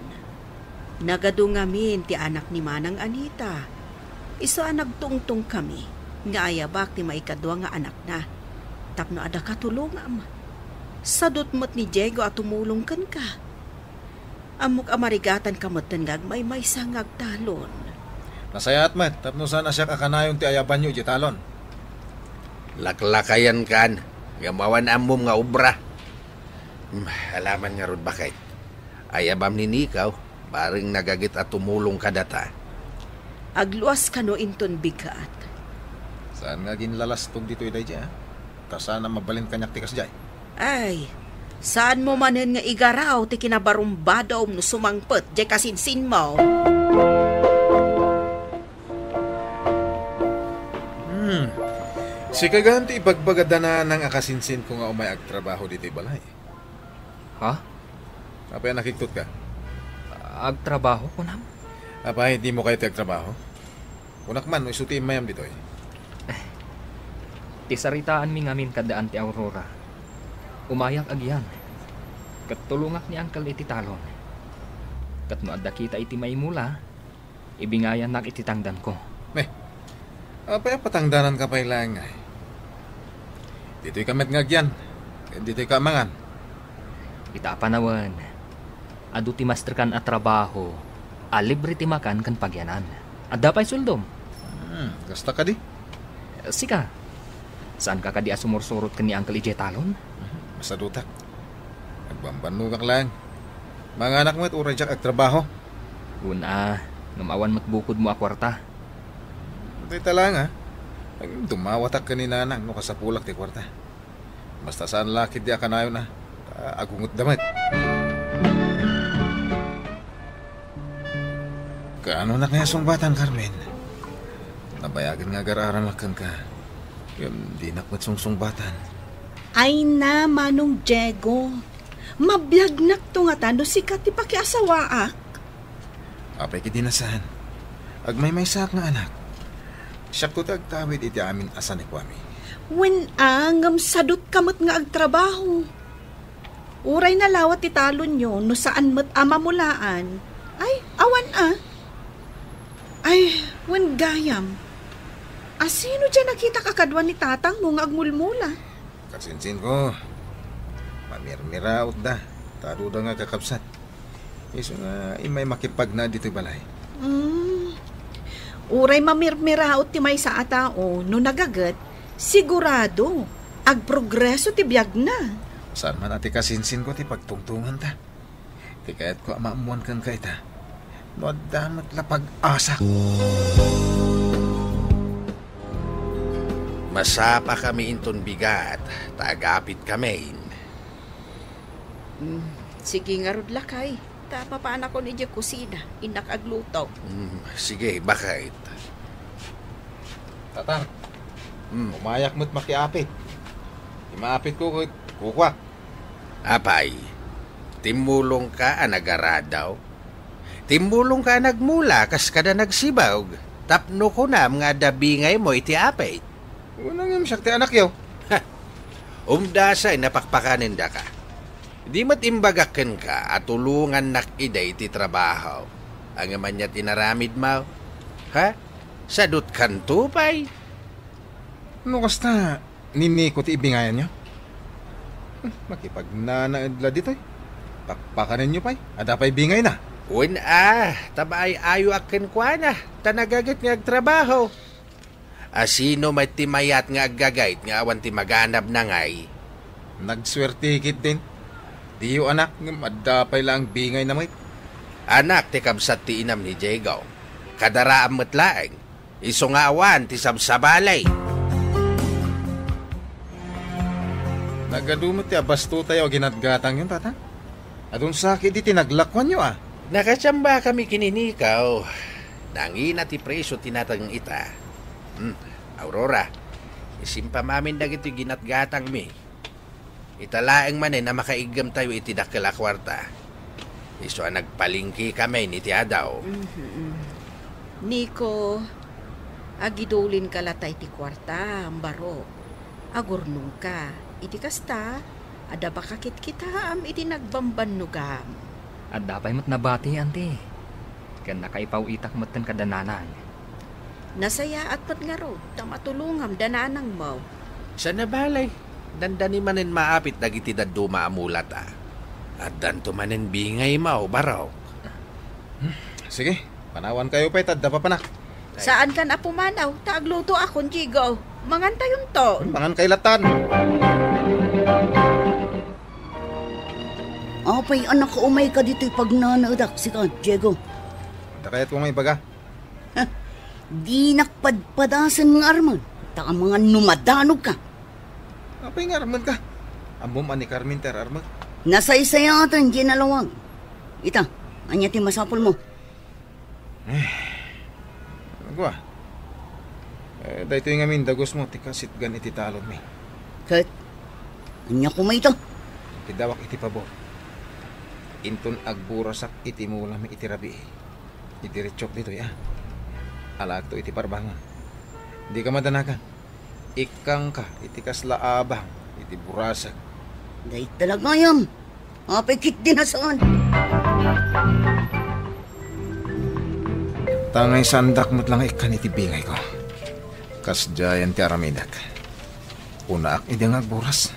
Nagadu ngamin ti anak ni Manang Anita. Isu a nagtungtongkami nga ayabak ti maikadua nga anakna. Tapno adda katulongam, sadut met ni Diego a tumulong kenka. Ammok a marigatanka metten nga agmaymaysa nga agtalon. Nasayaat met tapno saan a siak a kanayon ti ayabanyo idiay talon. Laklakayankan, ngem awan ammom nga obra. Hmm, alaman ngarud, baket. Ayabam ni Nikaw, bareng nagagit a tumulong kadata. Agluas kano inton bigat. Saan nga aginlalastog ditoy daydiay, a? Ta saan a mabalin kaniak ti kasdiay. Ay, saanmo manen nga igaraw ti kinabarumbadom no sumangpet diay kasinsinmo. Hmm. Sika gayam ti ibagbaga da Nanang a kasinsinko nga umay agtrabaho ditoy balay. Ha? Apay a nakigtotka? Agtrabaho, kunam? Apay, dimo kayat ti agtrabaho? Kunak man no isu ti immayam ditoy. Ti saritaanmi ngamin kad Auntie Aurora. Umayak agyan. Ket tulongak ni Uncle iti talon. Ket no adda kita iti maimula, ibingayannak iti tangdanko. Ne, apay a patangdananka pay laeng, ay? Ditoyka met nga agyan, ken ditoyka amangan. Ita a panawen, adu ti masterkan a trabaho a libre ti makan ken pagyanan. Adda pay sueldom. Hmm, kasta kadi? Sika, saanka kadi a sumursurot ken ni Uncle idiay talon? Mhm, masadutak. Agbambannogak laeng. Manganak met uray diak agtrabaho. Wen a, ngem awan met bukodmo a kuarta. Dayta laeng, a. Dumawatak ken ni Nanang no kasapulak ti kuarta. Basta saan la ketdi a kanayon, a. Ta agungotda met. Kaanonak nga sungbatan, Carmen? Nabayagen nga agar-arannak kenka. Ngem dinak met sungsungbatan. Ay na, Manong Diego. Mabiagnakto ngata no sika ti pakiasawaak. Apay ketdi a saan? Agmaymaysaak nga anak. Siakto ti agtawid iti amin a sanikuami. Wen a, ngem sadutka met nga agtrabaho. Uray nalawa ti talonyo no saan met a mamulaan. Ay, awan a. Ay, wen gayam. Asino diay nakitak a kadua ni tatangmo nga agmulmula? Kasinsinko, mamirmirautda, ta aduda nga kakabsat. Isu nga immay makipagnaed ditoy balay. Mm. Uray mamirmiraut ti maysa a tao, no nagaget, sigurado, agprogreso ti biagna. Saan man a ti kasinsinko ti pagtungtunganta. Ti kayatko a maammuan kenka ita, no adda met la pag-asa. Masapakami inton bigat, ta agapit kamin. Mm, sige ngarud, lakay. Ta papanakon idiay kusina, innak agluto. Mm, sige, baket. Tatang, Mm. umayak met makiapit. Ti maapitko ket kukuak. Apay, timmulongka a nagaradaw? Timmulongka a nagmula kas kada nagsibag, tapno kunam nga adda bingaymo iti apit? Wen a ngem siak ti anakyo. Ha! Umdasay napakpakanendaka. Di met imbagak kenka a tulongannak ida iti trabaho. Ngem ania ti inaramidmo? Ha? Sadutkanto pay? No kasta, ni Nico ti ibingayanyo? Hmm, makipagnanaed la ditoy. Pakpakanenyo pay. Adda pay bingayna. Wen a, ta maay-ayoak kenkuana, ta nagaget nga agtrabaho. Asino met ti mayat nga aggagayt nga awan ti maganabna ngay? Nagsuerte ketdin. Diyo anak, ngem adda pay laeng bingayna met. Anak ti kabsat ti inam ni Diego. Kadaraam met laeng. Isu nga awan ti sabsabali. Nagadu met ti abastotayo a ginatgatangyon, Tatang. Adun sa ketdi ti naglakuanyo, a? Nakachamba kami ken ni Nico. Nangina ti presio ti nateng ita. Hmm, Aurora, isimpam amin dagitoy ginatgatangmi. Ita laeng manen a makaiggemtayo iti dakkel a kuarta. Isu a nagpalengke kami iti adaw. Mhm. Nico, agidulinka la ta iti kuartam, baro. Agurnongka. Iti kasta, adda pakakitkitaam iti nagbambannogam. Adda pay met nabati, Auntie. Ken nakaipaw-itak metten kada nanang. Nasayaat met ngarud ta matulongam da nanangmo. Saan a bale, dandani manen maapit dagiti dadduma a mulata. Addanto manen bingaymo, barok. Hmm, sige, panawankayo pay ta adda papanak. Saankan a pumanaw, ta aglutoakon, Diego. Mangantayonto. Hmm, mangan kay latan. Apay a nakaumayka ditoy pagnanaedak, sika, Diego? Adda kayatko nga ibaga? Ha? Dinak padpadasen nga armen, ta amangan no madanogka. Apay nga armenka? Ammom a ni Carmen ti ar-armek. Nasaysayaten diay nalawag. Ita, ania ti masapulmo? Eh, agwa. Eh, daytoy ngamin dagusmo ti kasitgan iti talonmi. Ket, ania koma ita? Kidawak iti pabor. Inton agburasak iti mulami iti rabii, idiretsok ditoy, a. Alaekto iti parbangon. Dika madanagan. Ikkangka iti kasla abang iti burasek. Dayta la gayam. Apay ketdi a saan? Tangay saandak met la nga ikkan iti bingayko. Kasdiayen ti aramidek. Unaak idi nga agburas.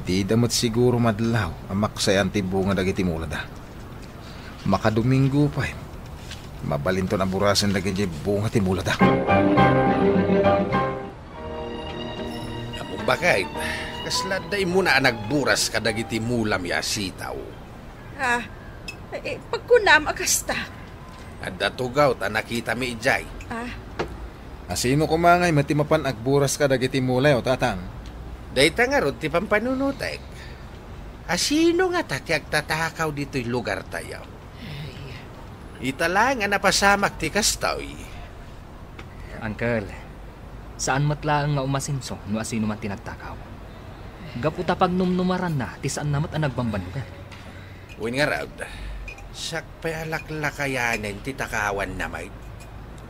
Dida met siguro madlaw a maksayan ti bunga dagiti mulada. Makadomingo pay, mabalinton a burasen dagiti bunga ti mulada. Ammom baket, kasla adda immuna a nagburas kadagiti mulami a sitaw. Ah, eh, pagkunam a kasta. Adda tugaw ta nakitami idiay. Ah. Asino koma ngay met ti mapan agburas kadagiti mulayo, Tatang? Dayta ngarud ti pampanunotek. Asino ngata ti agtatakaw ditoy lugartayo? Ay. Ita laeng a napasamak ti kastoy. Uncle, saan met laeng nga umasenso no asino man ti nagtakaw. Gapu ta pagnumnumaranna ti saanna met a nagbambannogan. Wen ngarud, siak pay a laklakayanen ti takawanna met.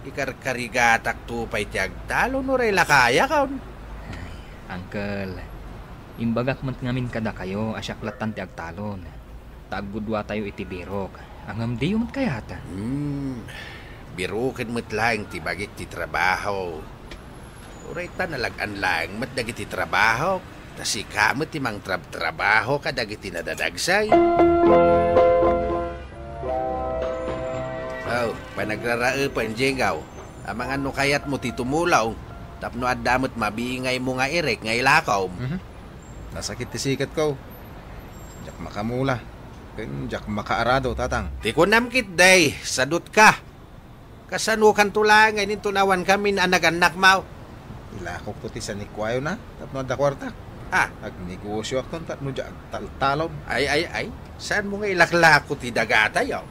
Ikarkarigatakto pay ti agtalon uray lakayakon. Ay, uncle, imbagak met ngamin kadakayo a siak lattan ti agtalon. Ta aggudwatayo iti birok. Ngem diyo met kayat. Hmm, biroken met laeng ti bagik ti trabaho. Uray ta nalag-an laeng met dagiti trabaho. Ta sika met ti mangtrabtrabaho kadagiti nadadagsay. Oh, panagraraepen, Diego. Amangan no kayatmo ti tumulong tapno adda met mabingaymo nga irek nga ilakom. Mhm. Nasakit ti siketko. Diak makamula. Ken diak makaarado, Tatang. Ti kunam ketdi, sadutka. Kasanokanto laengen inton awan kamin a nagannakmo? Ilakokto ti sanikuayo na tapno adda kuarta. Ah. Agnegosioakton tapno diak agtaltalon. Ay, ay, ay. Saanmo nga ilaklako ti dagatayo?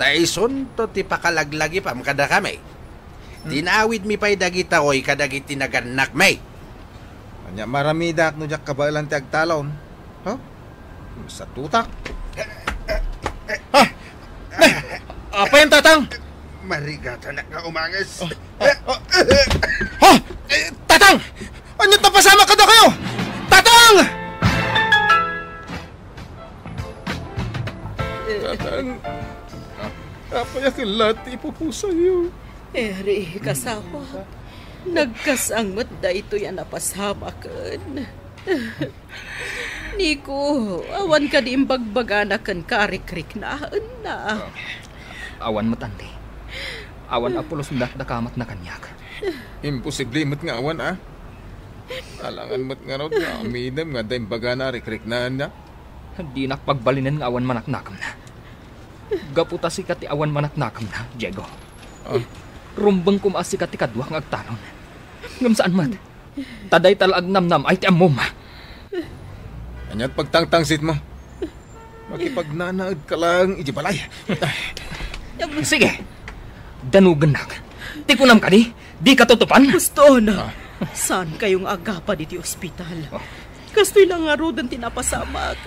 Ta isunto ti pakalaglagipam kadakami. Hmm. Tinawidmi pay dagitoy kadagiti nagannakmi. Ania, maramidak no diak kabaelan ti agtalon. Ha? Sa tutak. Ha? Apay, Tatang? Marigatanak nga umanges. Ha? Eh, Tatang! Ania ti napasamak kadakayo? Tatang! Tatang! Apay a ket la ti ipupusayo? Eri, kasawak, nagkasang met daytoy a napasamaken. Nico, awan kadi imbagbagana ken karikriknaenna? Ah, awan met, Auntie. Awan a pulos dakdakamatna kaniak. Imposible met nga awan, a. Alangan met ngarud nga amidem nga adda imbagana a rikriknaenna. Dinak pagbalinen nga awan manaknakemna. Gapu ta sika ti awan manaknakemna, Diego. Ah. Rumbeng koma a sika ti kadua nga agtalon. Ngem saan met. Ta dayta la agnamnam-ay ti ammom. Ania ti pagtangtangsitmo? Makipagnanaedka laeng iti balay. Sige. Danugennak. Ti kunam kadi, dika tutupan? Gusto na. Ah. Saan kayo nga agapad iti ospital? Oh. Kastoy la ngaruden ti napasamak.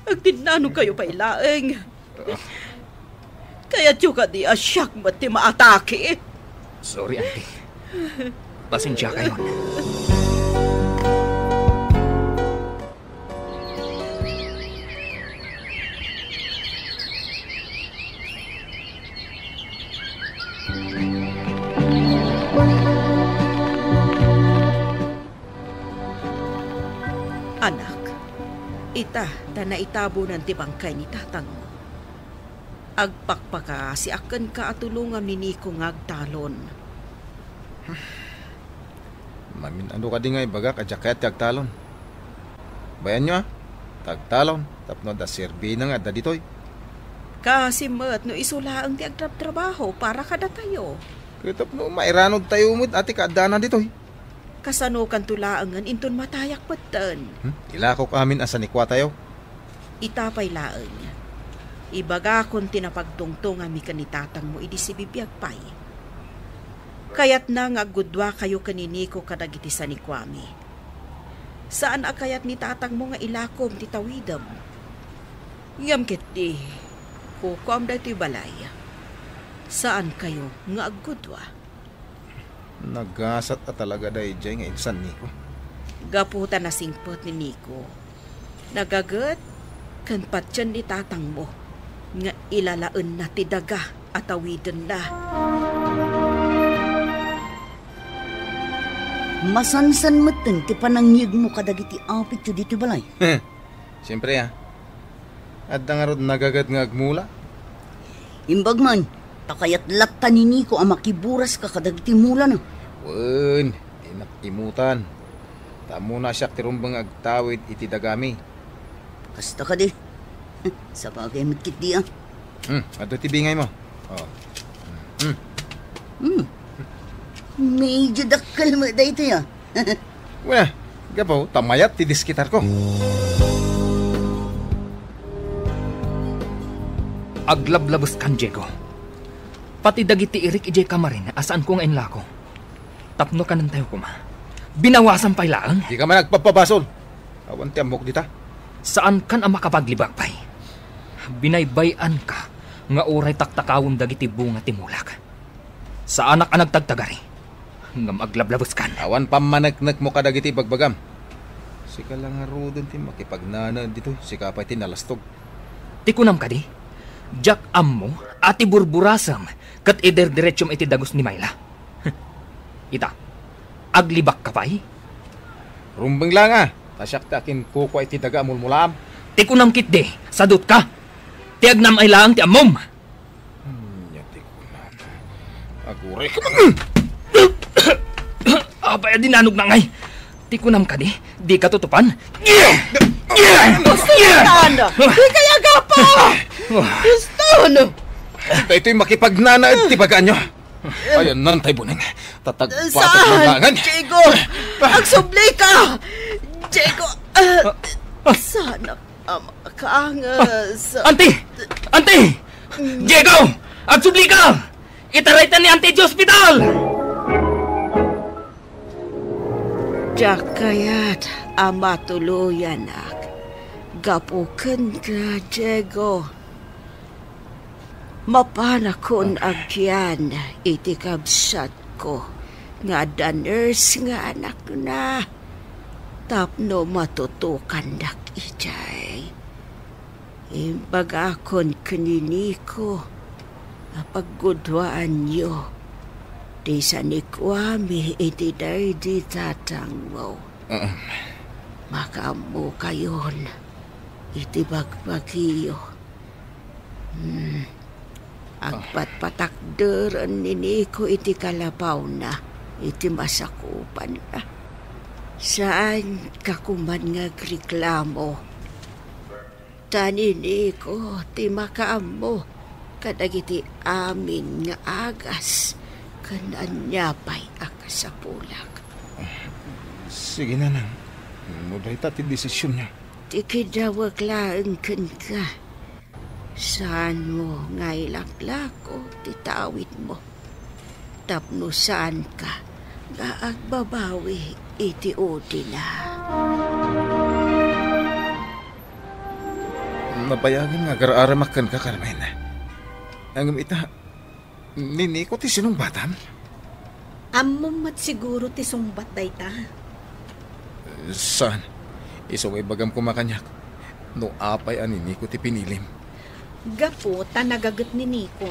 Agtinnano kayo pay laeng. Kayatyo kadi a siak met ti maatake? Sorry, Auntie. Pasensya kayon. Anak, ita ta naitabunan ti bangkay ni tatangmo. Agpakpakaasiak kenka a tulongam ni Nico nga agtalon. Mamin-ano kadi nga ibagak a diak kayat ti agtalon? Bayanyo, a, ta agtalon tapno adda serbina nga adda ditoy. Kaasi met no isu laeng ti agtrabtrabaho para kadatayo. Ket tapno mairanudtayo met a ti kaaddana ditoy. Kasanokanto laengen inton matayak metten? Hmm? Ilakok amin a sanikuatayo. Ita pay laeng, ibagakon ti napagtungtungami ken ni tatangmo idi sibibiag pay. Kayatna nga aggudua kayo ken ni Nico kadagiti sanikuami. Saan a kayat ni tatangmo nga ilakom ti tawidem. Ngem ketdi, kukuam daytoy balay. Saan kayo nga aggudua. Nagasat a talaga daydiay nga insan, Nico. Gapu ta nasingpet ni Nico, nagaget ken patien ni tatangmo nga ilalaenna ti daga a tawidenna. Masansan metten ti panangngegmo kadagiti apityo ditoy balay. Siempre, a. Adda ngarud nagaget nga agmula? Imbag man, ta kayat latta ni Nico a makiburaska kadagiti mulana. Wen, dinak imutan. Ta ammona a siak ti rumbeng nga agtawid iti dagami. Kasta kadi. Sabagay met ketdi, a. Hmm, adda ti bingaymo. Oh. Hmm. Hmm. Medyo dakkel met daytoy, a. Wen, gapu ta mayat ti diskitarko. Aglablabeskan, Diego. Pati dagiti irik idiay kamarin a saanko nga inlako. Tapno kanentayo koma, binawasan pay laeng. Dika man agpabpabasol. Awan ti ammok dita. Saankan a makapaglibak pay. Binaybay-anka nga uray taktakawem dagiti bunga ti mulak. Saanak a nagtagtagari. Ngem aglablabeskan. Awan pammaneknekmo kadagiti ibagbagam. Sika la ngaruden ti makipagnanaed ditoy, sika pay ti nalastog. Ti kunam kadi, diak ammo a ti burburasem ket iderdiretsum iti dagus ni Myla. Ita, aglibakka pay? Rumbeng la nga, ta siak ti akinkukua iti daga a mulmulaam. Ti kunam ketdi, sadutka. Ti agnam-ay laeng ti ammom. Ania ti kunam? Aguray ka. Apay a dinanogna ngay? Ti kunam kadi, dika tutupan? Baston! Dikay agapa! Baston! Daytoy makipagnanaed ti bagaanyo. Ayan, nantay buneng. Tatagpatok Saan? Diego! Agsublika! Diego! Ah, ah. Sana a makaangas. Ah, Auntie! Auntie! Diego! Agsublika! Itaraytan ni Auntie iti ospital! Diak kayat a matuloyanak gapu kenka, Diego. Mapanakon agyan iti kabsatko nga adda nurse nga anakna tapno matutukandak idiay. Imbagakon ken ni Nico a pagguduaanyo ti sanikuami iti daydi tatangmo. Makaammokayon iti bagbagiyo. Hmm. Agpatpatakderen ni Nico iti kalapawna iti masakupanna. Saanka koman nga agreklamo. Ta ni Nico ti makaammo kadagiti amin nga agas ken ania pay a kasapulak. Sige, nanang. No dayta ti desisionyo. Ti kidawek laeng kenka. Saanmo nga ilaklako ti tawidmo tapno saanka nga agbabawi iti udina. Nabayagen nga agar-aramak kenka, Carmen. Ngem ita, ni Nico ti sinungbatam? Ammom met siguro ti sungbat dayta. Saan? Isu nga ibagam koma kaniak no apay a ni Nico ti pinilim. Gapu ta nagaget ni Nico.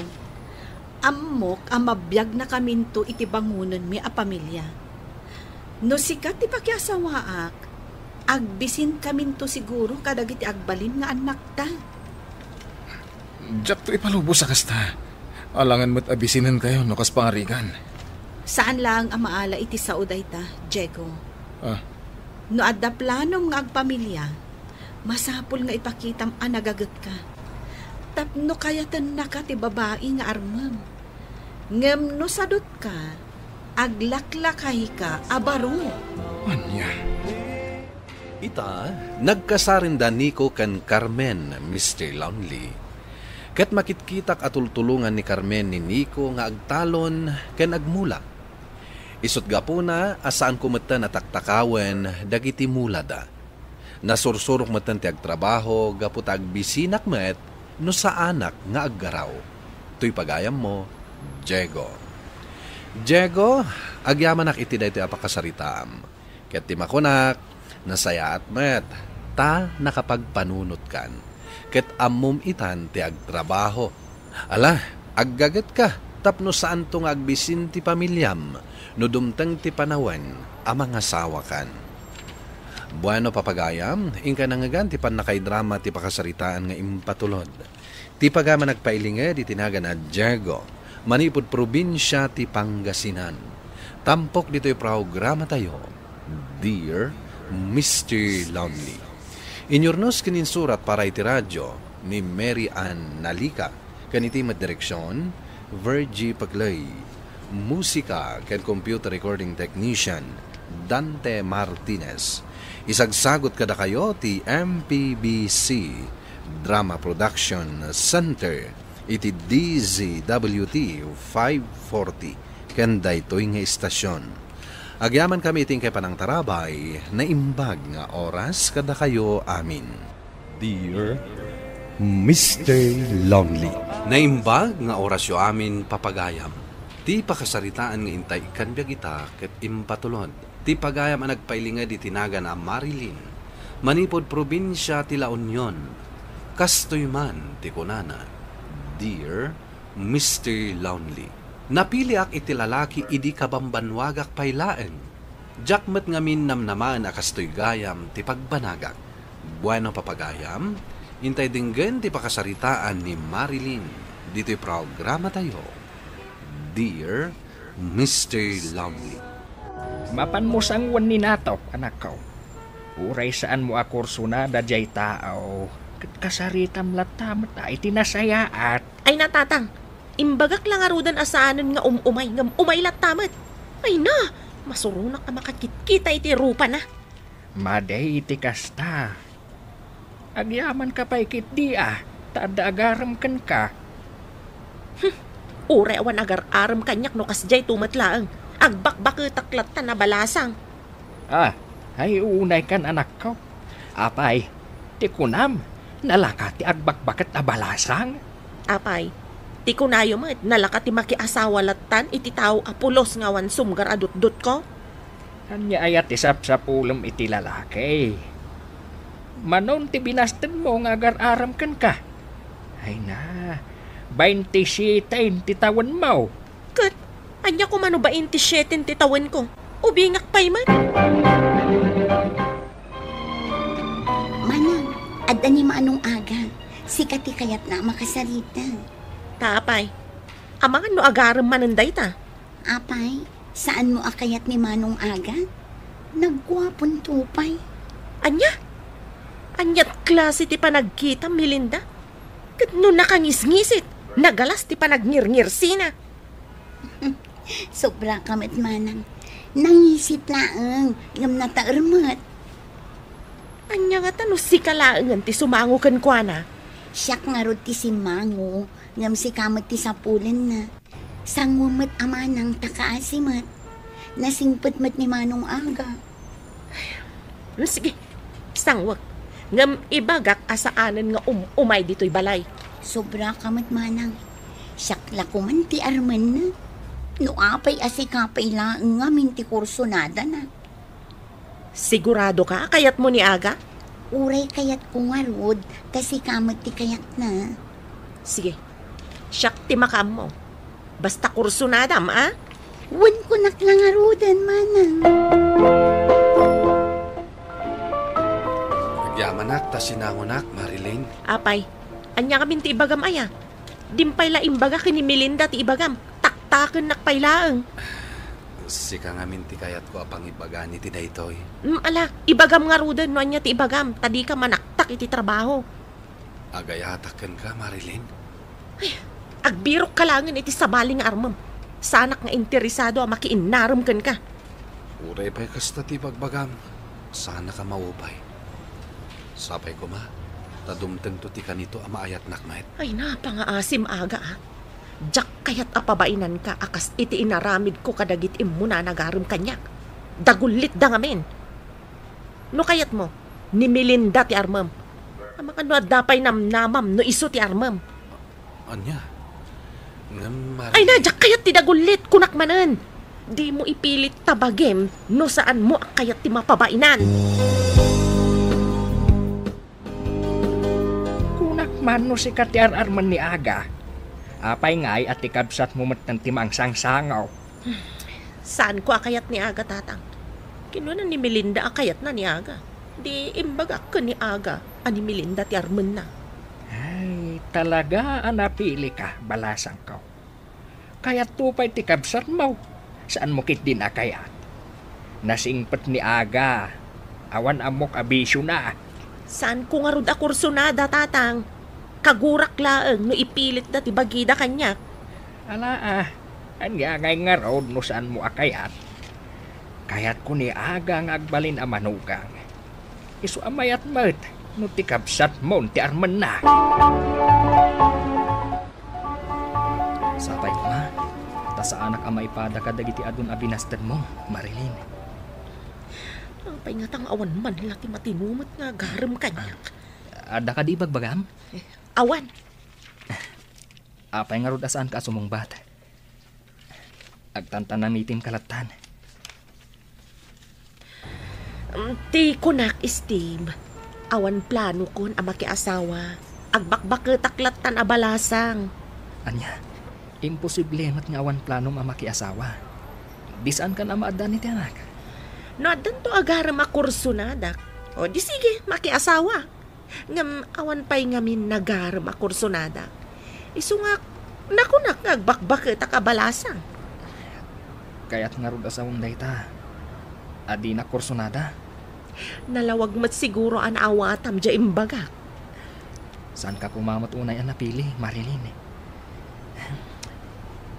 Ammok a mabiagnakaminto iti bangonenmi a pamilia. No sika ti pakiasawaak, agbisinkaminto siguro kadagiti agbalin nga annakta. Diakto ipalubos a kasta. Alangan met a bisinenkayo no kas pangarigan. Saan laeng a maala iti sao dayta, Diego. Ah. No adda planom nga agpamilia, masapul nga ipakitam a nagagetka. Tapno kayatennaka ti babai nga armem. Ngem no sadutka, aglaklakayka a baro. Ania? Ita, nagkasaren da Nico ken Carmen, Mister Lonely. Ket makitkitak a tultulongan ni Carmen ni Nico nga agtalon ken agmula. Isut' gapuna a saanko metten a taktakawen dagiti mulada. Nasursurok metten ti agtrabaho gapu ta agbisinak met no saanak nga aggaraw. Toy pagayammo, Diego. Diego, agyamanak iti daytoy a pakasaritaam. Ket ti makunak, nasayaat met, ta nakapagpanunotkan. Ket ammom itan ti agtrabaho. Ala, aggagetka tapno saanto nga agbisin ti pamiliam no dumteng ti panawen a mangasawakan. Bueno, papagayam, inka nangngegan ti pannakaidrama ti pakasaritaan nga impatulod. Ti pagayam a nagpailinged iti nagan a Diego, manipud probinsia ti Pangasinan. Tampok ditoy programatayo, Dear Mister Lonely. Inyurnos ken insurat para iti radyo ni Mary Ann Nalica, ken iti met direksion, Virgie Paglay. Musika ken computer recording technician, Dante Martinez. Isagsagut kadakayo ti M P B C Drama Production Center iti D Z W T five forty ken daytoy nga istasion. Agyamankami iti inkay panangtarabay, naimbag nga oras kadakayo amin. Dear Mister Lonely. Naimbag nga orasyo amin, papagayam. Ti pakasaritaan nga intay ikkan biag ita ket impatulod ti pagayam a nagpailinged iti nagan a Marilyn, manipud probinsia ti La Union. Kastoy man ti kunana, Dear Mister Lonely. Napiliak iti lalaki idi kabambanwagak pay laeng. Diak met ngamin namnamaen a kastoy gayam ti pagbanagak. Bueno, papagayam, intay denggen ti pakasaritaan ni Marilyn ditoy programatayo, Dear Mister Lonely. Mapanmo sangoen ni Natok, anakko. Uray saanmo a kursunada diay tao, ket kasaritam latta met a iti nasayaat. Ay na, Tatang, imbagak la ngaruden a saanen nga um-umay ngem umay latta met. Ay na, masuronak a makakitkita iti rupana. Madi iti kasta. Agyamanka pay ketdi a, ta adda agarem kenka. Hmm, uray awan agar-arem kaniak no kasdiay to met laeng. Agbakbaketak latta a balasang. Ah, ay, uunaykan, anakko. Apay, ti kunam, nalaka ti agbakbaket a balasang? Apay, ti kunayo met, nalaka ti makiasawa lattan iti tao a pulos nga awan sumgar a dutdotko? Ania aya ti sapsapulem iti lalaki? Manon ti binastedmo nga agar-arem kenka? Ay na, baintisiete ti tawenmo. Ket, ania koma no baintisiete ti tawenko? Ubingak pay met. Manang, adda ni Manong Aga. Sika ti kayatna a makasarita. Ta apay, amangan no agarem manen dayta. Apay, saanmo a kayat ni Manong Aga? Nagguapon to pay. Ania? Aniat klase ti panagkitam, Melinda? Ket no nakangisngisit, nagalas ti panagngirngirsina. Sobra ka met, Manang. Nangisit laeng, ngem nataer met. Ania ngata no sika laengen ti sumango kenkuana? Siak ngarud ti simmango, ngem sika met ti sapulenna. Sango met a manang ta kaasi met. Nasingpet met ni Manong Aga. Mm, sige, sangoek. Ngem ibagak a saanen nga um-umay ditoy balay. Sobra ka met, Manang. Siak la koman ti armenna. No apay a sika pay laeng ngamin ti kursunadana. Sigurado ka a kayatmo ni Aga? Uray kayatko ngarud, ta sika met ti kayatna. Sige, siak ti makaammo. Basta kursunadam, a? Wen kunak la ngaruden, Manang. Agyamanak ta sinangonak, Marilyn. Apay, ania ngamin ti ibagam aya? Dimpay la imbaga ken ni Melinda ti ibagam. Taktakennak pay laeng. Sika ngamin ti kayatko a pangibagana iti daytoy. Mm, ala, ibagam ngaruden no ania ti ibagam, ta dika manaktak iti trabaho. Agayatak kenka, Marilyn. Ay, agbirok ka laengen iti sabali nga armem. Saanak nga interesado a makiinnarem kenka. Uray pay kasta ti ibagbagam, saanak a maupay. Sapay koma, ta dumtengto ti kanito a maayatnak met. Ay, napangaasim, Aga, a. Diak kayat a pabainanka a kas iti inaramidko kadagiti immuna a nagarem kaniak. Dagullitda ngamin. No kayatmo, ni Melinda ti armem. Amangan no adda pay namnamam no isu ti armem. Ania? Ngem Ay, Marilyn, na, diak kayat ti dagullit, kunak manen. Dimo ipilit ta bagim no saanmo a kayat ti mapabainan. Kunak man no sika ti ar-armen ni Aga. Apay ngay a ti kabsatmo metten ti mangsangsangaw? Saanko a kayat ni Aga, Tatang. Kinuna ni Melinda a kayatna ni Aga. Di imbagak ken ni Aga a ni Melinda ti armenna. Ay, talaga a napilika, balasangko. Kayatto pay ti kabsatmo. Saanmo ketdin a kayat? Nasingpet ni Aga. Awan ammok a bisiona. Saanko ngarud a kursunada, Tatang. Kagurak laeng no ipilitda ti bagida kaniak. Ala, a, ania ngay ngarud no saanmo a kayat? Kayatko ni Aga nga agbalin a manugang. Isu a mayat met no ti kabsatmon ti armenna. Sapay koma, ta Saanak a maipada kadagiti adun a binastedmo, Marilyn. Apay ngata nga awan man la ti matinumet nga agarem kaniak? Adda kadi ibagbagam? Eh, awan. Apay ngarud a saanka a sumungbat? Agtantanamitim ka lattan. Mm, ti kunak, Steve, awan planokon a makiasawa. Agbakbaketak lattan a balasang. Ania, imposible met nga awan planom a makiasawa. Di saankan a maaddan iti anak? No addanto agarem a kursonadak, o di sige, makiasawa. Ngem awan pay ngamin nagarem a kursonadak. Isu nga, nakunak nga agbakbaketak a balasang. Kayat ngarud a sawen dayta a dinak kursonada? Nalawag met siguro a naawatam diay imbagak. Saanka koma met unay a napili, Marilyn?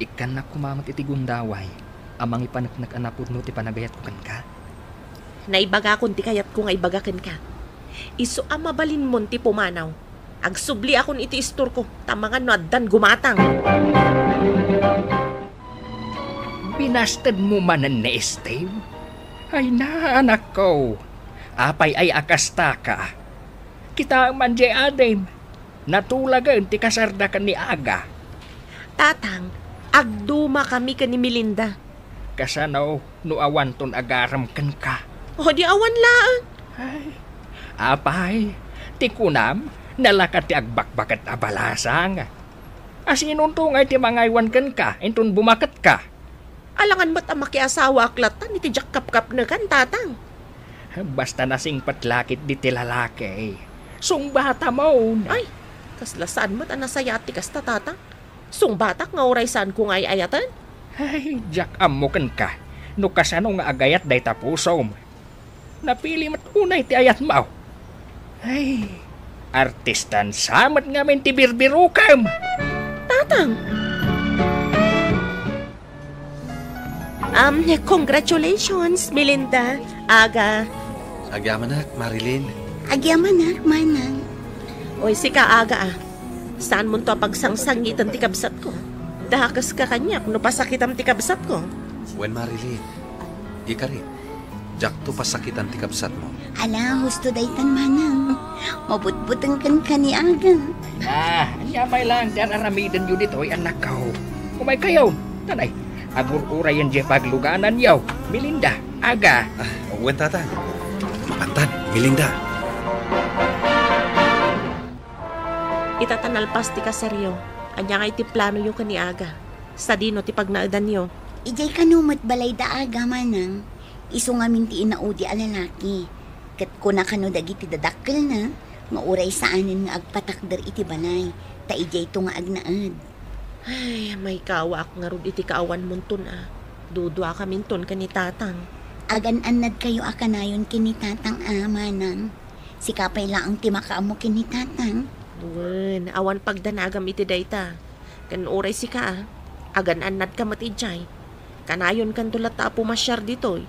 Ikkannak koma met iti gundaway a mangipaneknek a napudno ti panagayatko kenka. Naibagakon ti kayatko nga ibaga kenka. Isu a mabalinmon ti pumanaw. Agsubliakon iti istorko, ta mangan no addan gumatang. Binastedmo manen ni Steve? Ay na, anakko. Apay ay a kastaka? Kitaem man diay adim. Natulagen ti kasarda ken ni Aga. Tatang, agdumakami ken ni Melinda. Kasano no awanton agarem kenka? O di awan laeng. Ay, apay, ti kunam, nalaka ti agbakbaket a balasang. Asinonto ngay ti mangaywan kenka inton bumaketka? Alangan met a makiasawaak lattan iti diak kapkapnekan, Tatang. Basta nasingpet la ketdi ti lalaki, sungbatamon. Ay, kasla saan met a nasayaat ti kasta, Tatang. Sungbatak nga uray saanko nga ay-ayaten? Ay, diak ammo kenka no kasano nga agayat dayta pusom. Napili met unay ti ayatmo. Ay, artistan sa met ngamin ti birbirokem. Tatang! Um, congratulations, Melinda. Aga. Agyamanak, Marilyn. Agyamanak, Manang. Oy, sika, Aga, ah. Saanmonto a pagsangsangiten ti kabsatko? Dakeska kaniak no pasakitam ti kabsatko. Wen, Marilyn. Ikarit, diakto pasakitan ti kabsatmo. Ala, husto daytan, Manang. Mabutbuteng kenka ni Aga. Ah, ania pay laeng ti ar-aramidenyo ditoy, annakko? Umaykayo. Tanay, agur-urayen diay paglugananyo. Melinda, Aga. Ah, wen, Tatang. Mapantan, Melinda. Ita ta nalpas ti kasaryo, ania ngay ti planoyo ken ni Aga? Sadino ti pagnaedanyo? Idiay kano met balayda Aga, Manang. Isu ngamin ti inaudi a lalaki. Ket kuna kano dagiti dadakkelna nga uray saanen nga agpatakder iti balay, ta idiayto nga agnaed. Ay, maikawaak ngarud iti kaawanmonton a. Duduakaminton ken ni Tatang. Agan-annadkayo a kanayon ken ni Tatang a, Manang. Sika pay laeng ti makaammo ken ni Tatang. Wen, awan pagdanagam iti dayta. Ken uray sika a, agan-annadka met idiay. Kanayonkanto latta a pumasiar ditoy.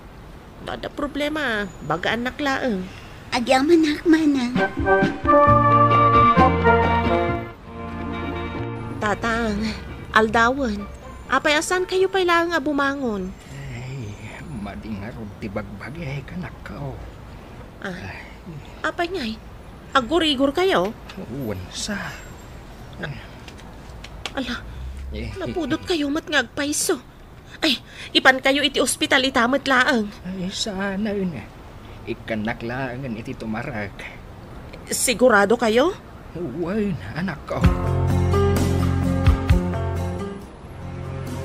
No adda problema, bagaannak laeng. Agyamanak, Manang. Tatang, aldawen. Apay a saankayo pay laeng a bumangon? Ay, madi ngarud ti bagbagik, anakko. Ah, ay. Apay ngay? Agurigorkayo? Wen sa. Ala, eh, napudotkayo met nga agpayso. Ay, ipankayo iti ospital ita met laeng. Ay, saanen. Ikkannak laengen iti tumarek. Siguradokayo? Wen, anakko.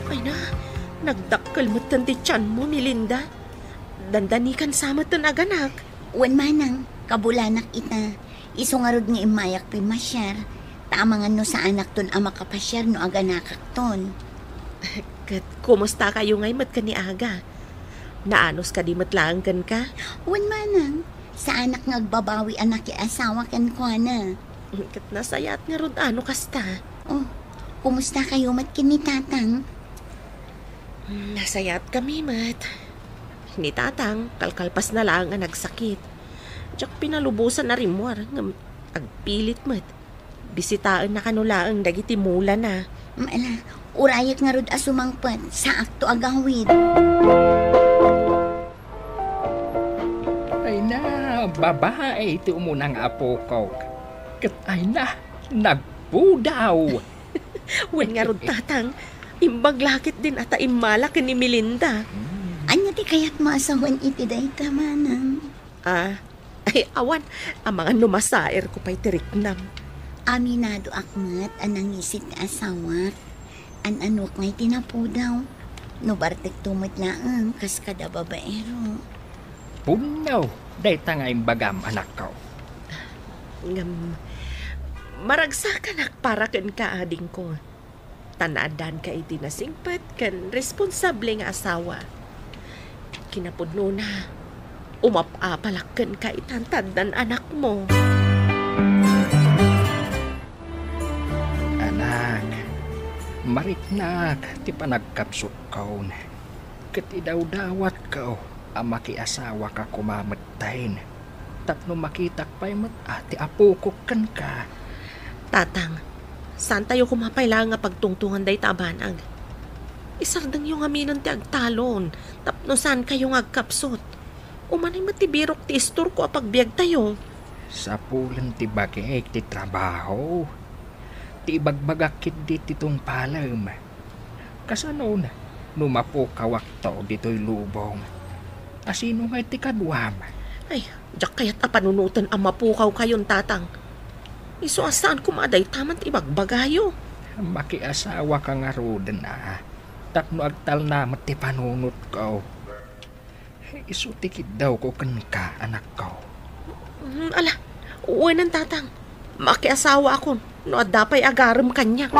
Ay na, nagdakkel metten ti tianmo, Melinda. Dandanikan sa metten aganak. Wen, Manang, kabulanak ita. Isu ngarud nga immayak pimmasiar, ta amangan no saanakton a makapasiar no aganakakton. Ket kumustakayo ngay met ken ni Aga? Naanus kadi met laeng kenka? Wen, Manang, saanak nga agbabawi a nakiasawa kenkuana. Ket nasayaat ngarud a no kasta. Oh, kumustakayo met ken ni Tatang? Nasayaatkami met. Ni Tatang, kalkalpasna laeng a nagsakit. Diak pinalubosan a rimmuar, ngem agpilit met. Bisitaenna kano laeng dagiti mulana. Mm, ala, Urayek ngarud a sumangpet, saakto agawid. Ay na, babae ti umuna nga apokok. Ket ay na, nagpudaw. Wen ngarud, Tatang, imbag la ketdin a ta immala ken ni Melinda. Ania ti kayatmo a sawen iti dayta, Manang? Ah, ay, awan, amangan no masaerko pay ti riknam. Aminadoak met a nangisit ti asawak. An-anuak ngay ti napudaw. No bartekto met laeng, kas kada babaero. Punno, dayta nga imbagam, anakko. Ngem, maragsakanak para kenka, adingko. Ta naaddaanka iti nasingpet ken responsable nga asawa. Kinapudnona, umap-apalak kenka itan ta addan anakmo. Anak, mariknak ti panagkapsutkon. Ket idawdawatko a makiasawaka koma metten, tapno makitak pay met a ti apokok kenka. Tatang, saantayo koma pay laeng nga pagtungtongan dayta a banag. Isardengyo ngaminen ti agtalon tapno saankayo nga agkapsut. Umanay met ti birok ti istorko a pagbiagtayo. Sapulen ti bagik ti trabaho, ti ibagbagak ketdi ti tungpalem. Kasanon, no mapukawakto ditoy lubong, asino ngay ti kaduam? Ay, diak kayat a panunoten a mapukawkayon, Tatang. Isu a saan koma a dayta man ti ibagbagayo. Makiasawaka ngaruden a, tapno agtalna met ti panunotko. Isu ti kiddawko kenka, anakko. Mm, ala, wenen, Tatang. Makiasawaakon no adda pay agarem kaniak.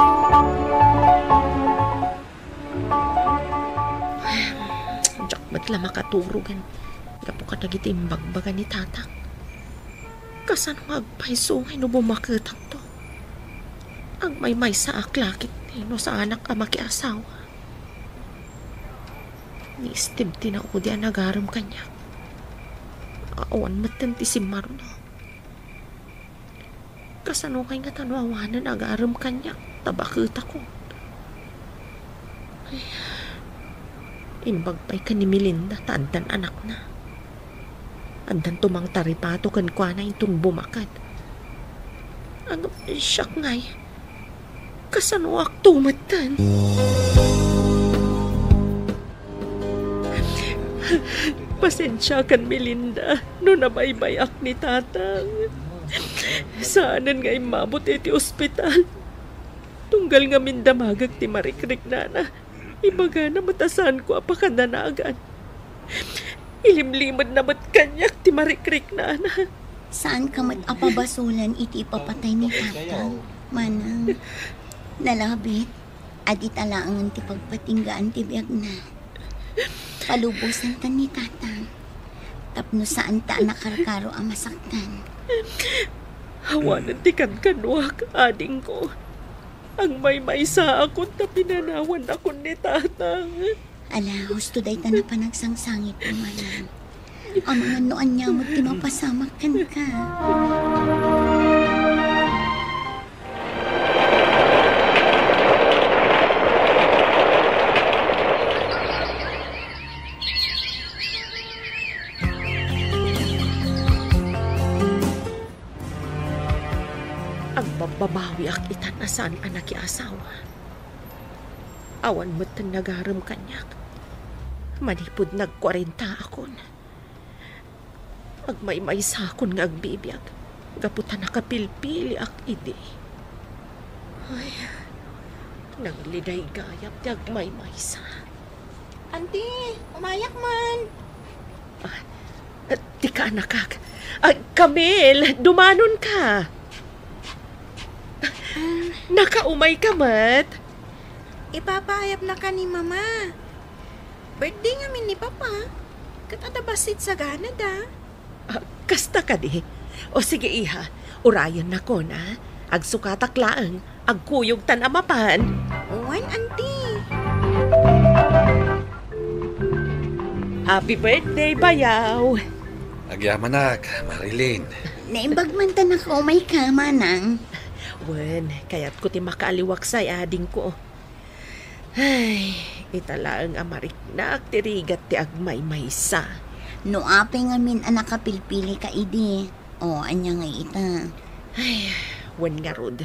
Diak met la makaturogen gapu kadagiti imbagbaga ni Tatang. Kasano nga agpayso ngay no bumaketakto? Agmaymaysaak la ketdi no saanak a makiasawa. Ni Steve ti naudi a nagarem kaniak. Awan metten ti simmaruno. Kasano ngay ngata no awanen agarem kaniak ta baketakon? Ay, imbag pay ken ni Melinda ta addan anakna. Addanto mangtaripato kenkuana inton bumaket. Ngem siak ngay, kasanoakto metten? Pasensiakan, Melinda, no nabaybayak ni Tatang. Saanen nga immabot iti ospital. Tunggal ngamin damagek ti marikriknana, ibagana met a saanko a pakadanagan. Ilimlimedna met kaniak ti marikriknana. Saanka met a pabasolan iti ipapatay ni Tatang, Manang. Nalabit a dita laengen ti pagpatinggaan ti biagna. Palubosantan ni Tatang tapno saanta a nakarkaro a masaktan. Awanen ti kankanoak, adingko. Agmaymaysaakon ta pinanawannakon ni Tatang. Ala, husto dayta a panagsangsangitmo, Manang. Amangan no ania met ti mapasamak kenka. Agbabbabawiak itan a saan a nakiasawa. Awan metten nagarem kaniak. Manipud nagkuarentaakon, agmaymaysakon nga agbibiag gapu ta nakapilpiliak idi. Ay, nangliday gayam ti agmaymaysa. Anti, umayak man. Ah, tika, annakak. Ah, Camille, dumanonka. Ah. Nakaumayka met? Ipapaayapnaka ni Mama. Birthday ngamin ni Papa. Ket adda bassit saganada. Ah, kasta kadi? O sige, iha, urayennakon, a. Agsukatak laeng, agkuyogtan a mapan. Wen, Anti. Happy birthday, bayaw! Agyamanak, Marilyn. Naimbag man ta nakaumayka, Manang. Wen, kayatko ti makaaliwaksay, adingko. Ay, ita laeng a mariknak ti rigat ti agmaymaysa. No apay ngamin a nakapilpilika idi, o, ania ngay ita? Ay, wen ngarud.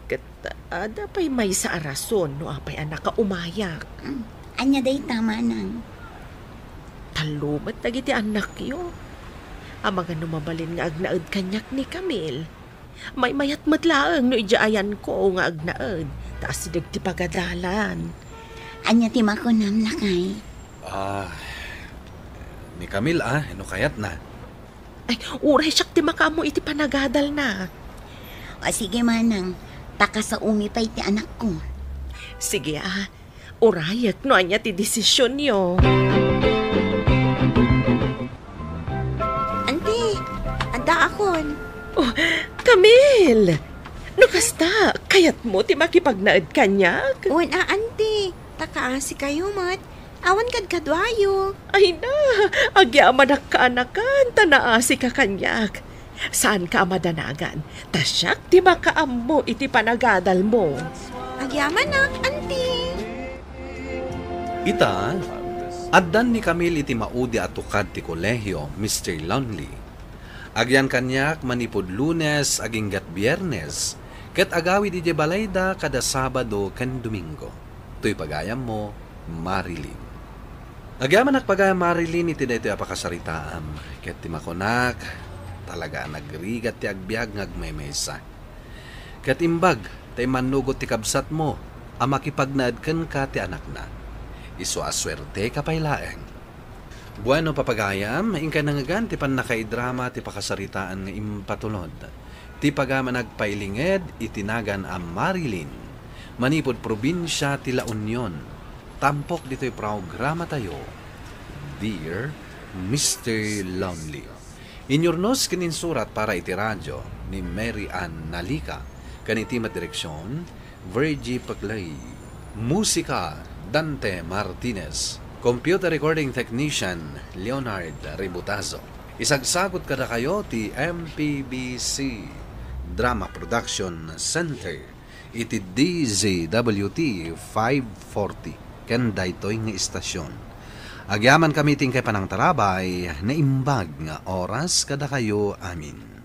Ket adda pay maysa a rason no apay a nakaumayak. Mm, ania dayta, manang? Tallo met dagiti annakyo. Amangan no mabalin nga agnaed kaniak ni Camille. Maymayat met laeng no idiay ayanko nga agnaed, ta asideg ti pagadalan. Ania ti makunam, lakay? Ah, ni Camille, ah, no kayatna. Ay, uray siak ti makaammo iti panagadalna. O, sige, manang. Ta kasaomi pay ti anakko. Sige, ah. Urayek no ania ti desisionyo. Anti, addaakon. Oh, Camille! No kasta, kayatmo ti makipagnaed kaniak? Wen a, anti. Ta kaasikayo met. Awan kadkaduayo. Ay na, agyamanak kaanakan, ta naasika kaniak. Saanka a madanagan, ta siak ti makaammo iti panagadalmo. Agyamanak, anti. Ita, addan ni Camille iti maudi a tukad ti kolehio, Mister Lonely. Agyan kaniak manipud Lunes aginggat Biernes, ket agawid idiay balayda kada Sabado ken Domingo. Toy pagayammo, Marilyn. Agyamanak pagayam, Marilyn, iti daytoy a pakasaritaam, ket ti makunak, talaga a nagrigat ti agbiag nga agmaymaysa. Ket imbag ta immannugot ti kabsatmo a makipagnaed kenka ti anakna. Isu a suerteka pay laeng. Bueno, papagayam, inkay nangngegan ti pannakaidrama ti pakasaritaan nga impatulod. Ti pagayam a nagpailinged iti nagan a Marilyn, manipud probinsia ti La Union, tampok ditoy programatayo, Dear Mister Lonely. Inyurnos ken insurat para iti radio ni Mary Ann Nalica, ken iti met direksion, Virgie Paclay. Musika, Dante Martinez. Computer recording technician, Leonard Ributazo. Isagsagut kadakayo ti M P B C Drama Production Center iti D Z W T five forty ken daytoy nga istasyon. Agyamankami ti inkay panangtarabay, naimbag nga oras kadakayo amin.